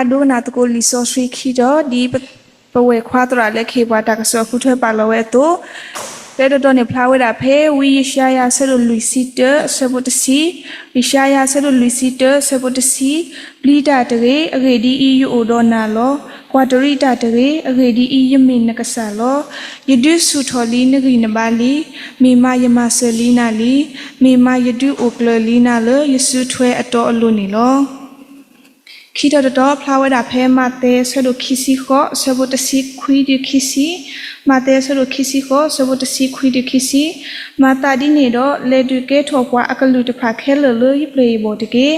အဒိကနၣ်သကိးလံာ်စီဆှံခံတီၤ ဒ်ပဝဲၢ်ခွါသရၣ်လၢကဟ့ၣ်ပှၤတၢ်ကစီၣ်ဃုထၢပာ်လီၤဝဲအသိး, တၢ်တတီၤန့ၣ်ဖျါဝဲဒၣ်ဖဲ ဝံယၡါယၤအဆၢဒိၣ်လွံၢ်ဆံတၢ အဆၢဖိတဆံ, ယၡါယၤအဆၢဒိၣ်လွံၢ်ဆံတၢ အဆၢဖိတဆံ, ပျံၤတၢ်တဂ့ၤ, အဂ့ၢ်ဒ်အံၤ, ယအိၣ်ဒီးနၤလီၤ. ကွၢ်တရံးတၢ်တဂ့ၤ, အဂ့ၢ်ဒ်အံၤ, ယမ့ၢ်နကစၢ်လီၤ. ယဒုးဆူၣ်ထီၣ်လံနဂံၢ်နဘါလံ. မ့ၢ်မၤယမၤစၢၤလံနၤလံ. မ့ၢ်မၤယဒုးအိၣ်ကျၢၤလံနၤလၢယစုထွဲအတီအလိၤန့ၣ်လီၤ. ခံတီၤတတီၤဖျါဝဲဒၣ်ဖဲ မးသဲအဆၢဒိၣ်ခံဆံဃိး အဆၢဖိတဆံခွံတုၤခံဆံ, မးသဲအဆၢဒိၣ်ခံဆံဃိး အဆၢဖိတဆံခွံတုၤခံဆံ, မၤသးဒ်န့ၣ်ဒီး လဲၤဒုးကဲထီၣ်ပှၤအကလုာ်တဖၣ်ခဲလၢာ်လၢယပျဲၢ်ယဘီၣ်တက့ၢ်.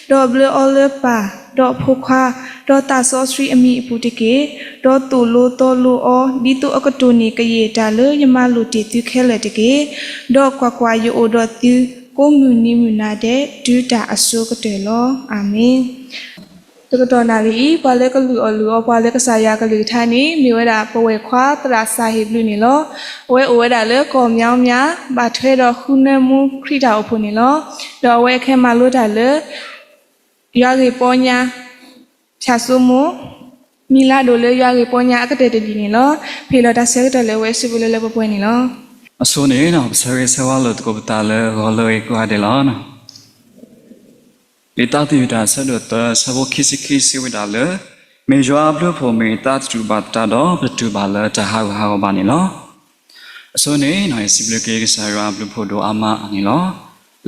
ဒီးဘျၢအီၤလၢပၢ်, ဒီးအဖိခွါ, ဒီးသးစီဆှံအမံၤအပူၤတက့ၢ်. ဒီးသိၣ်လိသီလိအီၤ ဒ်သိးအကတိၢ်န့ၢ်ကယဲၢ်တၢ်လၢယမၤလိာ်တ့ၢ်သုခဲလၢာ်တက့ၢ်. ဒီးကွၢ်ကွၢ်, ယအိၣ်ဒီးသု ကိးမုၢ်နံၤမုၢ်နၤဒဲး တုၤတၢ်အစိၤကတၢၢ်လီၤ. အၤမ့ၣ်. တကတီၢ်နၣ်ရံၣ်အံၤ ပှၤလၢကလုၢ်အီၣ်လုၢ်အီပှၤလၢကစၢ်ယွၤအကလုၢ်ကထါန့ၣ် မ့ၢ်ဝဲဒၣ်ပဝဲၢ်ခွါသရၣ်စၢ်ဟ့ၣ်ဘျုးန့ၣ်လီၤ. အဝဲအိၣ်ဝဲဒၣ်လၢကီၢ်မၠီမၠါ ဘၣ်ထွဲဒီးဃုနၢမူခရံာ်တၢ်အိၣ်ဖှိၣ်န့ၣ်လီၤ. ဒီးအဝဲခဲမၤလိတၢ်လၢ ယွၤဂ့ၢ်ပီညါ ဖၠၣ်စိမိၤ မံၤလါဒိၣ်လၢယွၤဂ့ၢ်ပီညါအကတၢၢ်တလံၤန့ၣ်လီၤ. ဖဲလီၤတၢ်ဆၢကတီၢ်လၢအဝဲစုပူၤလၢလၢပှဲၤပှဲၤန့ၣ်လီၤ. အဆိန့ၣ် ပဆၢဂ့ၤဆၢဝါလိာ်သကိးပသးလၢဂီၤလၢအဂ့ၤကိးဂၤဒဲးလီၤ. လံာ်တၢ်သယုၢ်တၢ်အဆၢဒိၣ်သၢ အဆၢဖိခံဆံခံစံးဝဲဒၣ်လၢ မ့ၢ်ယွၤအဘျုးအဖှိၣ်မ့ၢ်တၢ်တတူၢ်ဘၣ်သတးဒီး ပတတူၢ်ဘၣ်လၢတၢ်ဟးဂူာ်ဟးဂီၤဘၣ်န့ၣ်လီၤ. အဆိန့ၣ် ယစံးဘျုးက့ၤကစၢ်ယွၤအဘျုးအဖှိၣ်ဒိၣ်အါမးန့ၣ်လီၤ.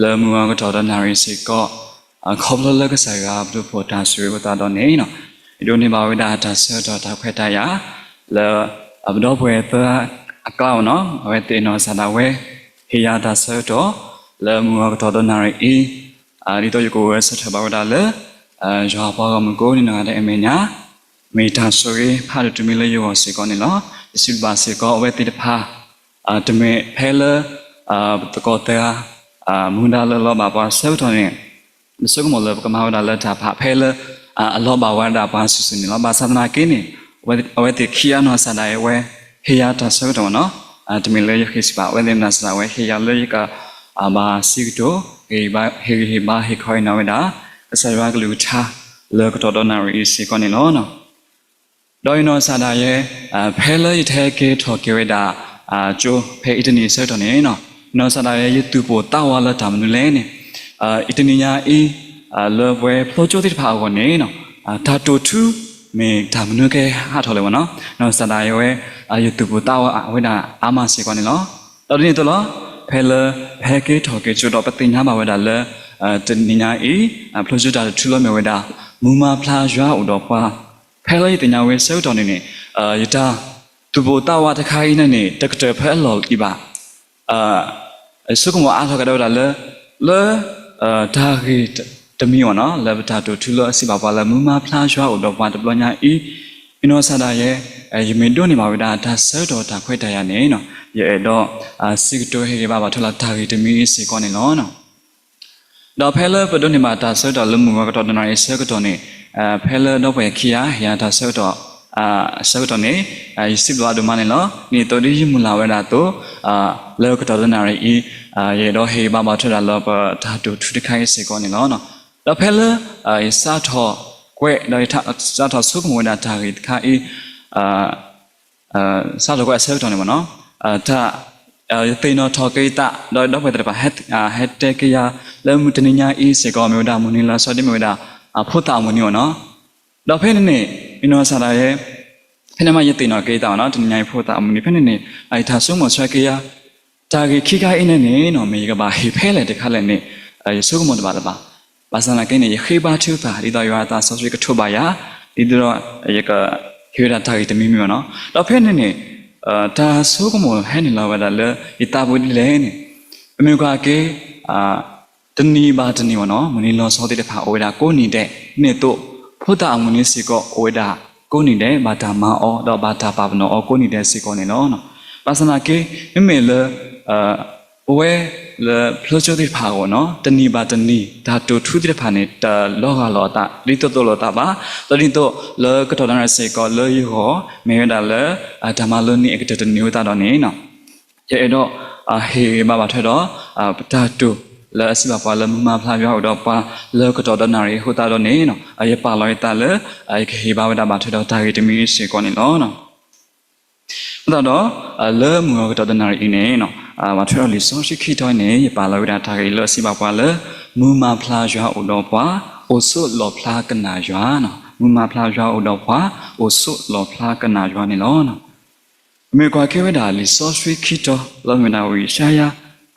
လၢမုၢ်ဂီၤကတီၢ်ဒီးနၣ်ရံၣ်စ့ၢ်ကီး ခီဖျိလၢကစၢ်ယွၤအဘျုးအဖှိၣ်တၢ်ဆိၣ်ဂ့ၤအဃိသတးဒီးန့ၣ် ယဒိးန့ၢ်ဘၣ်ဝဲဒၣ်တၢ်ဆၢကတီၢ်တၢ်ခွဲးတၢ်ယာ် လၢပဒီပုၢ်ဝဲၢ်သၢအကျါန့ၣ် အဝဲသ့ၣ်နီၢ်ကစၢ်ဒၣ်ဝဲ ဟ့ၣ်ယၤတၢ်ဆၢကတီၢ် လၢမုၢ်ဂီၤကတီၢ်ဒီးနၣ်ရံၣ်အံၤ ဒ်သိးယကအိၣ်ဂၢၢ်ဆိးထၢၣ်ဘၣ်ဝဲဒၣ်လၢ ယွၤအပှၤဂီၢ်မုၢ်ကိးဂၤဒဲးအမဲာ်ညါ မ့ၢ်တၢ်ဆိၣ်ဂ့ၤဖးဒိၣ်တမံၤလၢယဂီၢ်စ့ၢ်ကီးန့ၣ်လီၤ. ယစံးဘျုးဘၣ်စ့ၢ်ကီးအဝဲသ့ၣ်တဖၣ် တမ့ၢ်ဖဲလၢ ပသကိးသၢဂၤ မူဒါလၢလီၤဘၣ်ပှၤဆၢကတီၢ်န့ၣ် ပဆိကမိၣ်လၢပကမၤဝဲဒၣ်လၢတၢ်ဖးဖဲလၢ အလီၤဘၣ်ဝဲဒၣ်ပှၤစုာ်စုာ်န့ၣ်လီၤ. ဘၣ်ဆၣ်သနာ်က့န့ၣ် အဝဲသ့ၣ်ခံဂၤနီၢ်ကစၢ်ဒၣ်ဝဲ ဟ့ၣ်ယၤတၢ်ဆၢကတီၢ်န့ၣ်လီၤ. တမ့ၢ်လၢယဃ့စံးဘၣ် အဝဲသ့ၣ်နီၢ်ကစၢ်ဒၣ်ဝဲ ဟ့ၣ်ယၤလၢယက ဘၣ်စံးကတိၤ ဟ့ၣ်ဂံၢ်ဟ့ၣ်ဘါဟ့ၣ်ခီဟ့ၣ်နီၤဝဲဒၣ် ကစၢ်ယွၤကလုၢ်ကထါ လၢကတီၢ်ဒီးနၣ်ရံၣ်အံၤစ့ၢ်ကီးန့ၣ်လီၤ. ဒီးယနီၢ်ကစၢ်ဒၣ်ယဲ ဖဲလၢယတဟဲကဲထီၣ်က့ၤဝဲဒၣ် ကၠိဖဲအံၣ်တနံၣ်အဆၢကတီၢ်န့ၣ် နီၢ်ကစၢ်ဒၣ်ယဲ ယသူၣ်ပိၢ်သးဝးလၢတၢ်မနုၤလဲၣ်န့ၣ် အံၣ်တနံၣ်ညါအံၤ လၢပဝဲဖျိကၠိသ့ၣ်တဖၣ်အဂီၢ်န့ၣ် တၢ်တိာ်ထူ မ့ၢ်တၢ်မနုၤကဟဲဟးထီၣ်လဲၣ်ဝဲနီၤ. နီၢ်ကစၢ်ဒၣ်ယဲဝဲ ယသူၣ်ပိၢ်သးဝးဝဲဒၣ်အါမးစ့ၢ်ကီးန့ၣ်လီၤ. ဒီးဒ်န့ၣ်အသိးလီၤ ဖဲလၢ ပဟဲကဲထီၣ်က့ၤကၠိဒီးပသ့ၣ်ညါဘၣ်ဝဲဒၣ်လၢ တနံၣ်ညါအံၤ ဖျိကၠိတၢ်တိာ်ထူလၢမ့ၢ်ဝဲဒၣ် မူၤမၤဖျါယွၤအိၣ်ဒီးပှၤ ဖဲလၢယသ့ၣ်ညါဝဲဆၢကတီၢ်န့ၣ်န့ၣ် ယတၢ်သူၣ်ပိၢ်သးဝးတခါအံၤန့ၣ်န့ၣ် တကတၢၢ်ဖဲအလီၢ်အံၤဘၣ်. ယဆိကမိၣ်အါထီၣ်ကဒီးဝဲဒၣ်လၢ လၢ တၢ်ဂ့ၢ်တမံၤအံၤနီၤ လၢပတၢ်တိာ်ထူလၢအစံးဘၣ်ပှၤလၢ မူၤမၤဖျါယွၤအိၣ်ဒီးပှၤတဘျီညါအံၤ ယနီၢ်ကစၢ်ဒၣ်ယဲ ယမ့ၢ်ဒိးန့ၢ်ဘၣ်ဝဲဒၣ်တၢ်ဆၢကတီၢ်တၢ်ခွဲးတၢ်ယာ်န့ၣ် ယအဲၣ်ဒိး စံးကတိၤဟ့ၣ်ဂံၢ်ဘါဘၣ်ထွဲလၢတၢ်ဂ့ၢ်တမံၤအံၤစ့ၢ်ကီးန့ၣ်လီၤ. ဒီးဖဲလၢပဒိးန့ၢ်ဘၣ်တၢ်ဆၢကတီၢ်လၢမုၢ်ဂီၤကတီၢ်ဒီးနၣ်ရံၣ်အဆၢကတီၢ်န့ၣ် ဖဲလၢဒီပုၢ်ဝဲၢ်ခံဂၤ ဟ့ၣ်ယၤတၢ်ဆၢကတီၢ် အဆၢကတီၢ်န့ၣ် ယစံးဘျုးအဒိၣ်မးန့ၣ်လီၤ. ဒ်သိးဒ်ယမုၢ်လၢ်ဝဲဒၣ်အသိး လၢကတီၢ်ဒီးနၣ်ရံၣ်အံၤ ယအဲၣ်ဒိးဟ့ၣ်ဂံၢ်ဘါဘၣ်ထွဲဒၣ်လၢပတၢ်တိာ်ထူတခါအံၤစ့ၢ်ကီးန့ၣ်လီၤ. ဒီးဖဲလၢ ယစးထီၣ်ကွဲး ဒီးယစးထီၣ်ဆိကမိၣ်ဝဲဒၣ်တၢ်ဂ့ၢ်တခါအံၤ စးထီၣ်ကွဲးအဆၢကတီၢ်န့ၣ်မ့ၢ်နီၤ တၢ် ယသ့ၣ်နီၣ်ထီၣ်က့ၤသး ဒီးဒီပုၢ်ဝဲၢ်သ့ၣ်တဖၣ် ဟဲတဲက့ၤယၤ လၢမုၢ်တနံၤညါအံၤစ့ၢ်ကီး မ့ၢ်ဝဲဒၣ်မုၢ်နံၤလါစီဒ်မ့ၢ်ဝဲဒၣ် ဖိသၣ်အမုၢ်နံၤအံၤနီၤ. ဒီးဖဲန့ၣ်န့ၣ် ယနီၢ်ကစၢ်ဒၣ်ယဲ ဖဲန့ၣ်မးယသ့ၣ်နီၣ်က့ၤသးနီၤ တနံၤညါအံၤဖိသၣ်အမုၢ်နံၤ ဖဲန့ၣ်န့ၣ် ယတၢ်ဆိကမိၣ်ဆၢက့ၤယၤ တၢ်ဂ့ၢ်ခံခါအံၤန့ၣ်န့ၣ်နီၤ မ့ၢ်ယကဘၣ်ဟ့ၣ်ဖဲလဲၣ်တခါလဲၣ်န့ၣ် ယဆိကမိၣ်တဘၣ်လၢၤဘၣ်. ဘၣ်ဆၣ်သနာ်က့န့ၣ် ယဃ့ဘါထုကဖၣ် ဒ်သိးယွၤအသးစီဆှံကထိးဘၣ်ယၤ ဒ်သိးဒီး ယကဟ့ၣ်ဝဲဒၣ်တၢ်ဂ့ၢ်တမံၤမံၤမ့ၢ်နီၤ. ဒီးဖဲန့ၣ်န့ၣ် တၢ်ဆိကမိၣ်ဟဲနုာ်လီၤဝဲဒၣ်လၢ ယသးပူၤဒ်လဲၣ်န့ၣ် ပမ့ၢ်ကွၢ်က့ၤ တနံၤဘၣ်တနံၤမ့ၢ်နီၤ မုၢ်နံၤလါစီသ့ၣ်တဖၣ်အိၣ်ဝဲဒၣ်ကိးနံၤဒဲးန့ၣ်အသိး ဖိသၣ်အမုၢ်နံၤစ့ၢ်ကီးအိၣ်ဝဲဒၣ်ကိးနံၤဒဲး ဘၣ်တၢ်မၤအီၤ ဒီးဘၣ်တၢ်ပာ်ပနီၣ်အီၤကိးနံၤဒဲးစ့ၢ်ကီးန့ၣ်လီၤ. ဘၣ်ဆၣ်သနာ်က့ မ့မ့ၢ်လၢ ပဝဲလၢဖျိကၠိသ့ၣ်တဖၣ်အဂီၢ်နီၤ တနံၤဘၣ်တနံၤ တၢ်တိာ်ထူသ့ၣ်တဖၣ်န့ၣ် တလီၤဂာ်လိာ်အသး ဒ်သိးသိးလိာ်သးဘၣ်. ဒီးဒ်သိးလၢကတီၢ်နၣ်ရံၣ်စ့ၢ်ကီးလၢယဂီၢ် မ့ၢ်ဝဲဒၣ်လၢတၢ်မၤလိန့ၢ်အကတၢၢ်တနံၤအဃိသတးဒီးန့ၣ် ယအဲၣ်ဒိး ဟ့ၣ်ဂံၢ်ဘါဘၣ်ထွဲဒီး ပတၢ်တိာ် လၢအစံးဘၣ်ပှၤလၢမူမၤဖျါယွၤအိၣ်ဒီးပှၤလၢကတီၢ်ဒီးနၣ်ရံၣ်အဃိသတးဒီးန့ၣ်, ယပာ်လီၤယသးလၢ ယကဟ့ၣ်ဘၣ်ဝဲဒၣ်ဘၣ်ထွဲဒီးတၢ်ဂ့ၢ်တမံၤစ့ၢ်ကီးန့ၣ်လီၤ. အဃိသတးဒီး လၢမုၢ်ဂီၤကတီၢ်ဒီးနၣ်ရံၣ်အံၤန့ၣ်, ဘၣ်ထွဲဒီးလံာ်စီဆှံခံတီၤအံၤန့ၣ် ယပာ်လီၤဝဲဒၣ်တၢ်ဂ့ၢ်လၢအစံးဘၣ်ပှၤလၢ မူမၤဖျါယွၤအိၣ်ဒီးပှၤ, အိၣ်ဆိးလီၣ်ဖျါကနၣ်ယွၤ, မူမၤဖျါယွၤအိၣ်ဒီးပှၤ, အိၣ်ဆိးလီၣ်ဖျါကနၣ်ယွၤန့ၣ်လီၤ. ပမ့ၢ်ကွၢ်က့ၤဝဲဒၣ်လံာ်စီဆှံခံတီၤ လၢမ့ၢ်ဝဲဒၣ်ဝံယၡါယၤ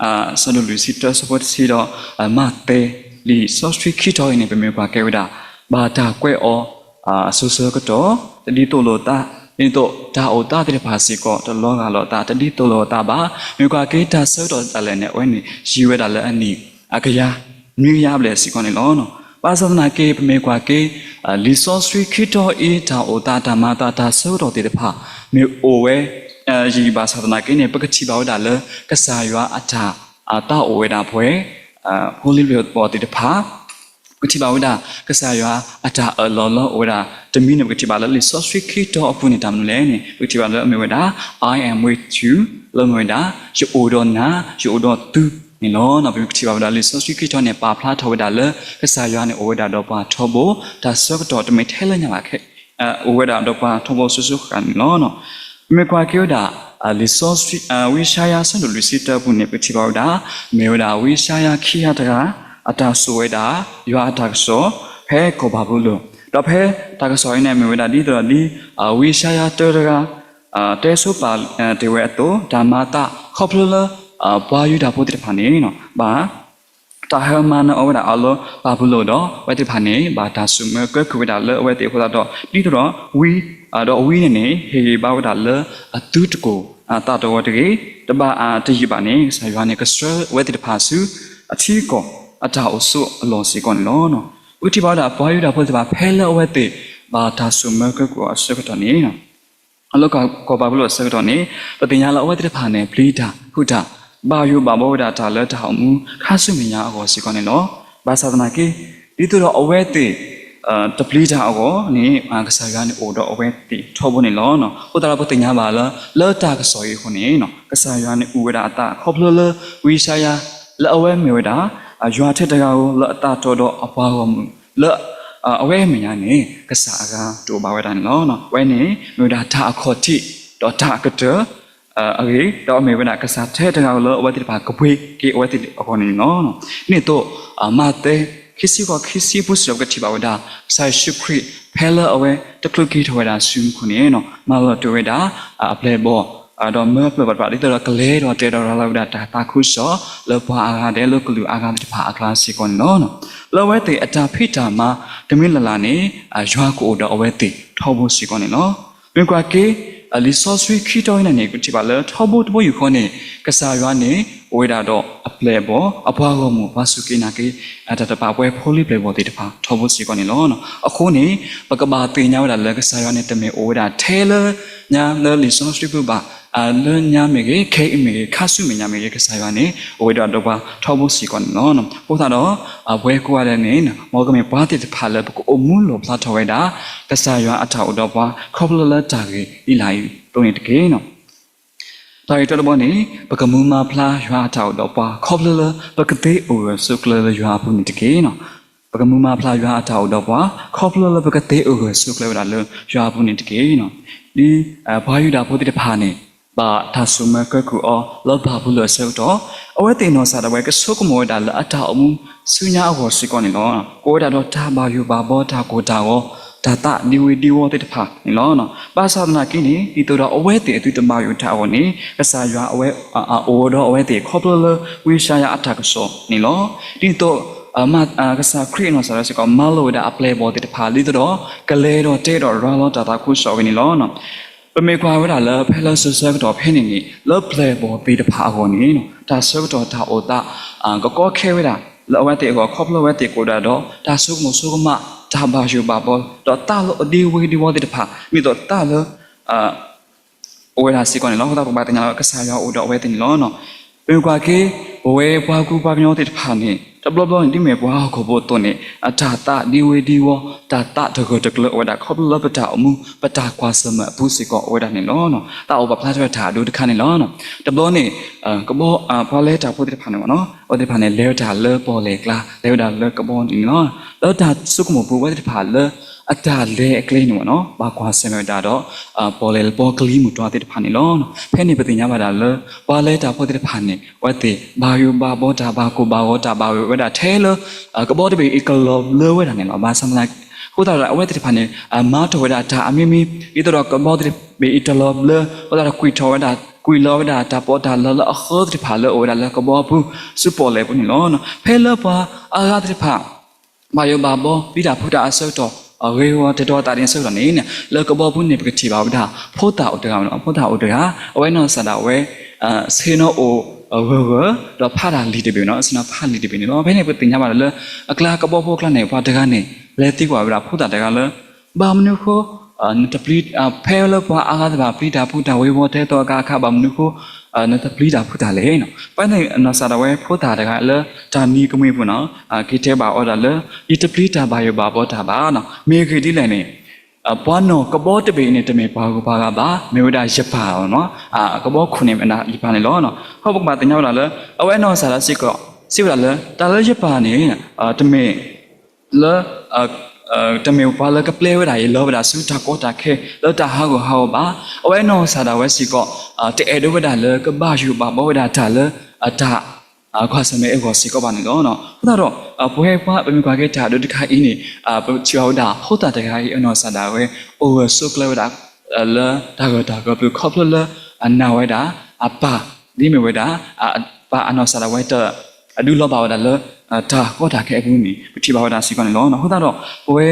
အဆၢဒိၣ်လွံၢ်ဆံတၢ ဆၢဖိတဆံဒီး မးသဲ လံာ်စီဆှံခံတီၤအံၤန့ၣ် ပမ့ၢ်ကွၢ်က့ၤဝဲဒၣ် ဘၣ်တၢ်ကွဲးအီၤ အစိၤဆၢကတီၢ် တဒ်သိးလိာ်သး ဒ်သိးတၢ်အိၣ်သးသ့ၣ်တဖၣ်စ့ၢ်ကီး တလီၤဂာ်လိာ်သး တဒ်သိးလိာ်သးဘၣ်. မ့ၢ်ကွၢ်က့ၤတၢ်ဆၢကတီၢ်ဒၣ်လဲာ်န့ၣ် အဝဲန့ၣ် ယံာ်ဝဲဒၣ်လၢအနံၣ် အကယၤ နွံကယၤဘျဲၣ်စ့ၢ်ကီးန့ၣ်လီၤ. ဘၣ်ဆၣ်သနာ်က့ ပမ့ၢ်ကွၢ်က့ၤ လံာ်စီဆှံခံတီၤအံၤ တၢ်အိၣ်သး တၢ်မၤသး တၢ်ဆၢကတီၢ်သ့ၣ်တဖၣ် မ့ၢ်အိၣ်ဝဲ ယံာ်ဘၣ်ဆၣ်သနာ်က့န့ၣ် ပကထံၣ်ဘၣ်ဝဲဒၣ်လၢ ကစၢ်ယွၤအတၢ် သးအိၣ်ဝဲဒၣ်ပှဲၤ ဖိလံၤပျဲၢ်ဘီၣ်သ့ၣ်တဖၣ် ပကထံၣ်ဘၣ်ဝဲဒၣ် ကစၢ်ယွၤအတၢ်အၢၣ်လီၤလၢအိၣ်ဝဲဒၣ် တမံၤန့ၣ် ပကထံၣ်ဘၣ်လၢလံာ်စီဆှံခံတီၤအပူၤန့ၣ် တၢ်မနုၤလဲၣ်န့ၣ် ပကထံၣ်ဘၣ်လၢအမ့ၢ်ဝဲဒၣ် I am with you လၢမ့ၢ်ဝဲဒၣ် ယအိၣ်ဒီးနၤ ယအိၣ်ဒီးသုန့ၣ်လီၤ. ပမ့ၢ်ကထံၣ်ဘၣ်ဝဲဒၣ်လံာ်စီဆှံခံတီၤန့ၣ် ပာ်ဖျါထီၣ်ဝဲဒၣ်လၢ ကစၢ်ယွၤန့ၣ်အိၣ်ဝဲဒၣ်ဒီးပှၤထီဘိ တၢ်ဆၢကတီၢ်တမ့ၢ်ထဲလၢညါဘၣ် အိၣ်ဝဲဒၣ်ဒီးပှၤထီဘိစိၤစိၤဃၣ်ဃၣ်န့ၣ်လီၤ. ပမ့ၢ်ကွၢ်က့ၤဝဲဒၣ် လံာ်စီဆှံ ဝံယၡါယၤ ဆၢဒိၣ်လွံၢ်ဆံတၢအပူၤန့ၣ် ပကထံၣ်ဘၣ်ဝဲဒၣ် မ့ၢ်ဝဲဒၣ်ဝံယၡါယၤခံဂၤတဂၤ အတၢ်စိာ်ဝဲဒၣ် ယွၤအတၢ်ကစီၣ် ဖဲကီၢ်ဘၤဘူလိၣ် ဒီးဖဲတၢ်ကစီၣ်အံၤန့ၣ် မ့ၢ်ဝဲဒၣ်ဒ်သိးဒီးဒ် ဝံယၡါယၤတၢတဂၤ တဲဆိပာ်တ့ၢ်ဝဲအသိး တၢ်မၤသးခီဖျိလၢ ပှၤယူဒၤဖိသ့ၣ်တဖၣ်န့ၣ် ဘၣ် တၢ်ဟဲမၤနၢၤအီၤဝဲဒၣ်အလီၢ်ဘၤဘူလိၣ်ဒီး အဝဲသ့ၣ်တဖၣ်န့ၣ် ဘၣ်တၢ်ဆိၣ်မၢကၢကုၢ်ဝဲဒၣ်လၢအဝဲသ့ၣ်အဃိသတးဒီး ဒ်သိးဒီးဝံ ဒီးဝံန့ၣ်န့ၣ် ဟ့ၣ်ဂံၢ်ဘါဝဲဒၣ်လၢအသုတကိၢ်အသးတဝီတဂ့ၤ, တဘၣ်တယံာ်ဘၣ်န့ၣ် ကစၢ်ယွၤန့ၣ် ကဆှၢဝဲသ့ၣ်တဖၣ်ဆူ အထံကီၢ်အတၢ်အိၣ်ဆိးအလီၢ်စ့ၢ်ကီးန့ၣ်လီၤ. ပကထံၣ်ဘၣ်ဝဲဒၣ်ပှၤယူဒၤဖိသ့ၣ်တဖၣ် ဖဲလၢအဝဲသ့ၣ် ဘၣ်တၢ်ဆိၣ်မၢကၢကုၢ်အီၤအဆၢကတီၢ်န့ၣ် လၢကီၢ်ဘၤဘူလိၣ်အဆၢကတီၢ်န့ၣ် ပသ့ၣ်ညါလၢအဝဲသ့ၣ်တဖၣ်န့ၣ် ပျံၤတၢ်ဖုးတၢ် ဘၣ်ယိၣ်ဘၣ်ဘှီဝဲဒၣ်တၢ်လၢတၢ်အိၣ်မူခါဆူမဲာ်ညါအဂီၢ်စ့ၢ်ကီးန့ၣ်လီၤ. ဘၣ်ဆၣ်သနာ်က့ ဒ်သိးဒီးအဝဲသ့ၣ် တပျံၤတၢ်အဂီၢ်န့ၣ် ကစၢ်ယွၤန့ၣ်အိၣ်ဒီးအဝဲသ့ၣ်ထီဘိန့ၣ်လီၤ. အဃိသတးဒီးပသ့ၣ်ညါဘၣ်လၢ လၢတၢ်ကစီၣ်အံၤအဃိန့ၣ် ကစၢ်ယွၤန့ၣ်အုၣ်ဝဲဒၣ်အသးခီဖျိလၢ ဝံယၡါယၤ လၢအဝဲမ့ၢ်ဝဲဒၣ် ယွၤထဲတဂၤဧိၤ လၢအသးတီဒီးအပှၤဂီၢ်မုၢ် လၢအဝဲအမဲာ်ညါန့ၣ် ကစၢ်အဂၤတအိၣ်ဘၣ်ဝဲဒၣ်န့ၣ်လီၤ. အဝဲန့ၣ် မ့ၢ်ဝဲဒၣ်တၢ်အခီၣ်ထံး ဒီးတၢ်အကတၢၢ် အဂ့ၢ် ဒီးအမ့ၢ်ဝဲဒၣ်ကစၢ်ထဲတဂၤဧိၤလၢအဝဲသ့ၣ်တဖၣ်ကပှ့ၤက့ၤအဝဲသ့ၣ်အဂီၢ်န့ၣ်လီၤ. ဒ်န့ၣ်အသိး မးသဲ ခံဆံဃိး ခံဆံပူၤစ့ၢ်ကီး ပကထံၣ်ဘၣ်ဝဲဒၣ် ကစၢ်ယ့ၣ်ၡူးခရံာ် ဖဲလၢအဝဲတချုးက့ၤထီၣ်ဝဲဒၣ်ဆူမူခိၣ်န့ၣ် မၤလီၤတိာ်ဝဲဒၣ် အပျဲၢ်အဘီၣ် ဒီးမၢပျၢ်ပှၤတဖၣ် ဒ်သိးဒီးကလဲၤဒီးတဲဒီးရၤလီၤဝဲဒၣ်တၢ်သးခုကစီၣ် လၢပှၤအါဂၤဒဲးလၢကလုာ်အါဂၤသ့ၣ်တဖၣ်အကျါစ့ၢ်ကီးန့ၣ်လီၤ. လၢအဝဲသ့ၣ်အတၢ်ဖံးတၢ်မၤတမံၤလၢ်လၢ်န့ၣ် ယွၤကအိၣ်ဒီးအဝဲသ့ၣ်ထီဘိစ့ၢ်ကီးန့ၣ်လီၤ. မ့ၢ်ကွၢ်က့ၤ လံာ်စီဆှံခံတီၤအံၤန့ၣ်န့ၣ် ပထံၣ်ဘၣ်လၢထီဘိတဘိယူၢ်ဃီန့ၣ် ကစၢ်ယွၤန့ၣ် အိၣ်ဝဲဒၣ်ဒီးအပျဲၢ်အဘီၣ် အပှၤဂီၢ်မုၢ် ပှၤစူၢ်က့ၤနာ်က့ၤ တၢ်တပာ်ပှဲၤဖိလံၤပျဲၢ်ဘီၣ်သ့ၣ်တဖၣ်ထီဘိစ့ၢ်ကီးန့ၣ်လီၤ. အဃိန့ၣ် ပကဘၣ်သ့ၣ်ညါဝဲဒၣ်လၢကစၢ်ယွၤန့ၣ် တမ့ၢ်အိၣ်ဝဲဒၣ်ထဲလၢညါလၢလံာ်စီဆှံပူၤဘၣ် လၢညါမ့ၢ်ဂ့ၤ ခဲအံၤမ့ၢ်ဂ့ၤ ခါဆူမဲာ်ညါမ့ၢ်ဂ့ၤ ကစၢ်ယွၤန့ၣ် အိၣ်ဝဲဒၣ်ဒီးပှၤထီဘိစ့ၢ်ကီးန့ၣ်လီၤ. အဃိသတးဒီး ပဝဲကိးဂၤဒဲးန့ၣ် မ်ကမ့ၢ်ပှၤသ့ၣ်တဖၣ်လၢပကအိၣ်မူလီၣ်ဖျါထီၣ်ဝဲဒၣ် ကစၢ်ယွၤအတၢ်အိၣ်ဒီးပှၤ ခီဖျိလၢတၢ်ဂ့ၢ်ဒ်လာ်အံၤအသိးန့ၣ်တက့ၢ်. တၢ်ဂ့ၢ်တၢတဘီန့ၣ် ပကမူမၤဖျါယွၤအတၢ်အိၣ်ဒီးပှၤ ခီဖျိလၢပကသ့အိၣ်ဂၢၢ်ဆိးကျၢၤလၢယွၤအပူၤန့ၣ်တက့ၢ်. ပကမူမၤဖျါယွၤအတၢ်အိၣ်ဒီးပှၤ ခီဖျိလၢပကသ့အိၣ်ဂၢၢ်ဆိးကျၢၤဝဲဒၣ်လၢယွၤအပူၤန့ၣ်တက့ၢ်. ဒ်ပှၤယူဒၤဖိသ့ၣ်တဖၣ်န့ၣ် ဘၣ်တၢ်ဆိၣ်မၢကၢကုၢ်အီၤလၢဘၤဘူလိၣ်အဆၢကတီၢ် အဝဲသ့ၣ်နီၢ်ကစၢ်ဒၣ်ဝဲ ကဆိကမိၣ်ဝဲဒၣ်လၢအတၢ်အိၣ်မူဆူညါအဂီၢ်စ့ၢ်ကီးန့ၣ်လီၤ. ကအိၣ်ဝဲဒၣ်ဒီးတၢ်ဘၣ်ယိၣ်ဘၣ်ဘှီ တၢ်ကိၢ်တၢ်ဂီၤ တၢ်သးဒံဝ့ၤဒံဝီသ့ၣ်တဖၣ်န့ၣ်လီၤ. ဘၣ်ဆၣ်သနာ်က့န့ၣ် ဒ်သိးဒီးအဝဲသ့ၣ်အသုတဘၣ်ယိၣ်တၢ်အဂီၢ်န့ၣ် ကစၢ်ယွၤအဝဲ အိၣ်ဝဲဒီးအဝဲသ့ၣ်ခီဖျိလၢဝံယၡါယၤအတၢ်ကစီၣ်န့ၣ်လီၤ. ဒ်သိး ကစၢ်ခရံာ်အနီၢ်ကစၢ်ဒၣ်ဝဲစ့ၢ်ကီး မၤလိာ်ဝဲဒၣ်အပျဲၢ်အဘီၣ်သ့ၣ်တဖၣ် ဒ်သိးဒီး ကလဲၤဒီးတဲဒီးရၤလီၤတၢ်သးခုကစီၣ်အဂ့ၢ်န့ၣ်လီၤ. ပမ့ၢ်ကွၢ်ဝဲဒၣ်လၢဖဲလၢစိၤဆၢကတီၢ်ဖဲန့ၣ်န့ၣ် လၢပျဲၢ်ဘီၣ်သ့ၣ်တဖၣ်အဂီၢ်န့ၣ် တၢ်ဆၢကတီၢ်တၢ်အိၣ်သး ကကီခဲဝဲဒၣ် လၢအဝဲသ့ၣ်အဂီၢ် ခီဖျိအဝဲသ့ၣ်ကအိၣ်ဒၣ်ဒီး တၢ်ဆိကမိၣ်ဆိကမး တၢ်ဘၣ်ယိၣ်ဘၣ်ဘှီ ဒီးသးလီၤဒံဝ့ၤဒံဝီသ့ၣ်တဖၣ် မ့ၢ်သိးသးလၢ အိၣ်ဝဲဒၣ်စ့ၢ်ကီးန့ၣ်လီၤ. အဃိသတး ပကဘၣ်သ့ၣ်ညါလၢကစၢ်ယွၤအိၣ်ဒီးအဝဲသ့ၣ်န့ၣ်လီၤ. ပမ့ၢ်ကွၢ်က့ၤ ပဝဲပှၤကူပှၤကညီသ့ၣ်တဖၣ်န့ၣ် တဘျီဘျီန့ၣ် ဒ်မ့ၢ်ပှၤဟီၣ်ခိၣ်ဖိအသိးန့ၣ် အတၢ်သးဒ်ဝဲဒ်ဝီ တၢ်သးတဂၢၢ်တကျၢၤအိၣ်ဝဲဒၣ် ခီဖျိလၢပတၢ်အိၣ်မူ ပတၢ်ကွၢ်ဆၢၣ်မဲာ်အပူၤစ့ၢ်ကီးအိၣ်ဝဲဒၣ်န့ၣ်လီၤ. သးအိၣ်ပာ်ဖျါထီၣ်ဝဲတၢ်အဒိတခါန့ၣ်လီၤ. တဘျီန့ၣ် ကဘီ ပှၤလဲၤတၢ်ဖိသ့ၣ်တဖၣ်န့ၣ် အဝဲသ့ၣ်တဖၣ်န့ၣ် လဲၤဝဲတၢ်လၢပီၣ်လဲၣ်ကျါ လဲၤဝဲဒၣ်လၢကဘီန့ၣ်လီၤ. လၢတၢ်ဆိကမိၣ်ပူၤ အဝဲသ့ၣ်တဖၣ်လၢ အတၢ်လဲၤအကျဲန့ၣ် ဘၣ်ကွၢ်ဆၢၣ်မဲာ်ဝဲဒၣ်ဒီး ပီၣ်လဲၣ်လၢပီၣ်ကလံၤမုၢ်တွၤသ့ၣ်တဖၣ်န့ၣ်လီၤ. ဖဲန့ၣ်ပသ့ၣ်ညါဘၣ်ဒၣ်လၢ ပှၤလဲၤတၢ်ဖိသ့ၣ်တဖၣ်န့ၣ် အဝဲသ့ၣ်ဘၣ်ယိၣ်ဘၣ်ဘီတၢ် ဘၣ်ကိၢ်ဘၣ်ဂီၤတၢ် ဘၣ်ဝဲဝဲဒၣ်ထဲလၢ ကဘီတဘ့ၣ်အံၤကလီၤဘျၢဝဲဒၣ်န့ၣ်လီၤ. ဘၣ်ဆၣ်သနာ်က့ အဃိသတးဒီး အဝဲသ့ၣ်တဖၣ်န့ၣ် မၤထီၣ်ဝဲဒၣ်တၢ်အမံၤမံၤ ဒ်သိးဒီးကဘီတဘ့ၣ်အံၤတလီၤဘျၢ အဃိသတးဒီး ကွံာ်ထီၣ်ဝဲဒၣ် ကွံာ်လီၤဝဲဒၣ်တၢ်ပီးတၢ်လီလၢအဃၢသ့ၣ်တဖၣ်လၢအအိၣ်ဝဲဒၣ်လၢကဘီအပူၤ ဆူပီၣ်လဲၣ်ပူၤန့ၣ်လီၤ. ဖဲလၢပှၤအါဂၤသ့ၣ်တဖၣ် ဘၣ်ယိၣ်ဘၣ်ဘီ ပျံၤတၢ်ဖုးတၢ်အဆၢကတီၢ် အဂ့ၤဂီၤတၢ်ဒီးသးဒ်န့ၣ်အဆၢကတီၢ်န့ၣ် လၢကဘီပူၤန့ၣ် ပကထံၣ်ဘၣ်ဝဲဒၣ် ဖိသၣ်အိၣ်တဂၤန့ၣ်လီၤ. ဖိသၣ်အိၣ်တဂၤ အဝဲနီၢ်ကစၢ်ဒၣ်ဝဲ ဆ့ၣ်နီၤအိၣ်ဂၢၢ်ဂၢၢ် ဒီးဖးတၢ်လံာ်တဘ့ၣ်န့ၣ်လီၤ. ဆ့ၣ်နီၤဖးလံာ်တဘ့ၣ်န့ၣ်လီၤ. ဖဲန့ၣ်ပသ့ၣ်ညါဘၣ်လၢ အကျါကဘီဖိအကျါန့ၣ် ပှၤတဂၤန့ၣ် လဲၤသံကွၢ်ဝဲဒၣ်ဖိသၣ်တဂၤလၢ ဘၣ်မနုၤအဃိ နတပျံၤ ဖဲလၢပှၤအါဂၤသ့ၣ်တဖၣ်ပျံၤတၢ်ဖုးတၢ်ဝ့ၤဝီၤတဲသီအကါအခါ ဘၣ်မနုၤအဃိ နတပျံၤတၢ်ဖုးတၢ်လဲၣ်. ဖဲန့ၣ်နီၢ်ကစၢ်ဒၣ်ဝဲဖိသၣ်တဂၤလၢ တၢ်နံၤကမှံပူၤန့ၣ် က့ၤတဲဘၣ်အီၤဒၣ်လၢ ယတပျံၤတၢ်ဘၣ်ယိၣ်ဘၣ်ဘီတၢ်ဘၣ်. မ့ၢ်ဂ့ၢ်ဒ်လဲၣ်န့ၣ် ပှၤနီၢ်ကဘီတဘ့ၣ်အံၤန့ၣ် တမ့ၢ်ပှၤဂုၤပှၤဂၤဘၣ်, မ့ၢ်ဝဲဒၣ်ယပၢ်လီၤ. ကဘီခိၣ်န့ၣ်မ့ၢ်ဒၣ်ယပၢ်န့ၣ်လီၤ. အဃိပကဘၣ်သ့ၣ်ညါဝဲဒၣ်လၢ အဝဲနီၢ်ကစၢ်ဒၣ်စ့ၢ်ကီး စံးဝဲဒၣ်လၢ တၢ်လၢယပၢ်န့ၣ် တမ့ၢ် လၢ တမ့ၢ်ပှၤလၢကပျဲဝဲဒၣ်အံၤ လီၤဝဲဒၣ်ဆူတၢ်ကီတၢ်ခဲ လၢတၢ်ဟးဂူာ်ဟးဂီၤဘၣ်. အဝဲနီၢ်ကစၢ်ဒၣ်ဝဲစ့ၢ်ကီး တအဲၣ်ဒိးဝဲဒၣ်လၢကဘၣ်ယိၣ်ဘၣ်ဘီဝဲဒၣ်တၢ်လၢ တၢ်ကွၢ်ဆၢၣ်မဲာ်အဂီၢ်စ့ၢ်ကီးဘၣ်န့ၣ်လီၤ. အဃိသတးဒီး ပဝဲပှၤပမ့ၢ်ကွၢ်က့ၤတၢ်ဒိတခါအံၤန့ၣ် ပထံၣ်ဘၣ်ဝဲဒၣ်ဖိသၣ်တဂၤအံၤ အနီၢ်ကစၢ်ဒၣ်ဝဲ အိၣ်ဂၢၢ်ဆိးကျၢၤဝဲဒၣ် လၢတၢ်ဂၢၢ်တၢ်ကျၢၤပူၤ ခီဖျိလၢ အနာ်ဝဲဒၣ် အပၢ် ဒ်မ့ၢ်ဝဲဒၣ် အပၢ်အနီၢ်ကစၢ်ဒၣ်ဝဲတ အဒုးလီၤဘၣ်ဝဲဒၣ်လၢ တၢ်ကီတၢ်ခဲအပူၤန့ၣ် ပထံၣ်ဘၣ်ဝဲဒၣ်စ့ၢ်ကီးန့ၣ်လီၤ. အဃိသတးဒီး ပဝဲ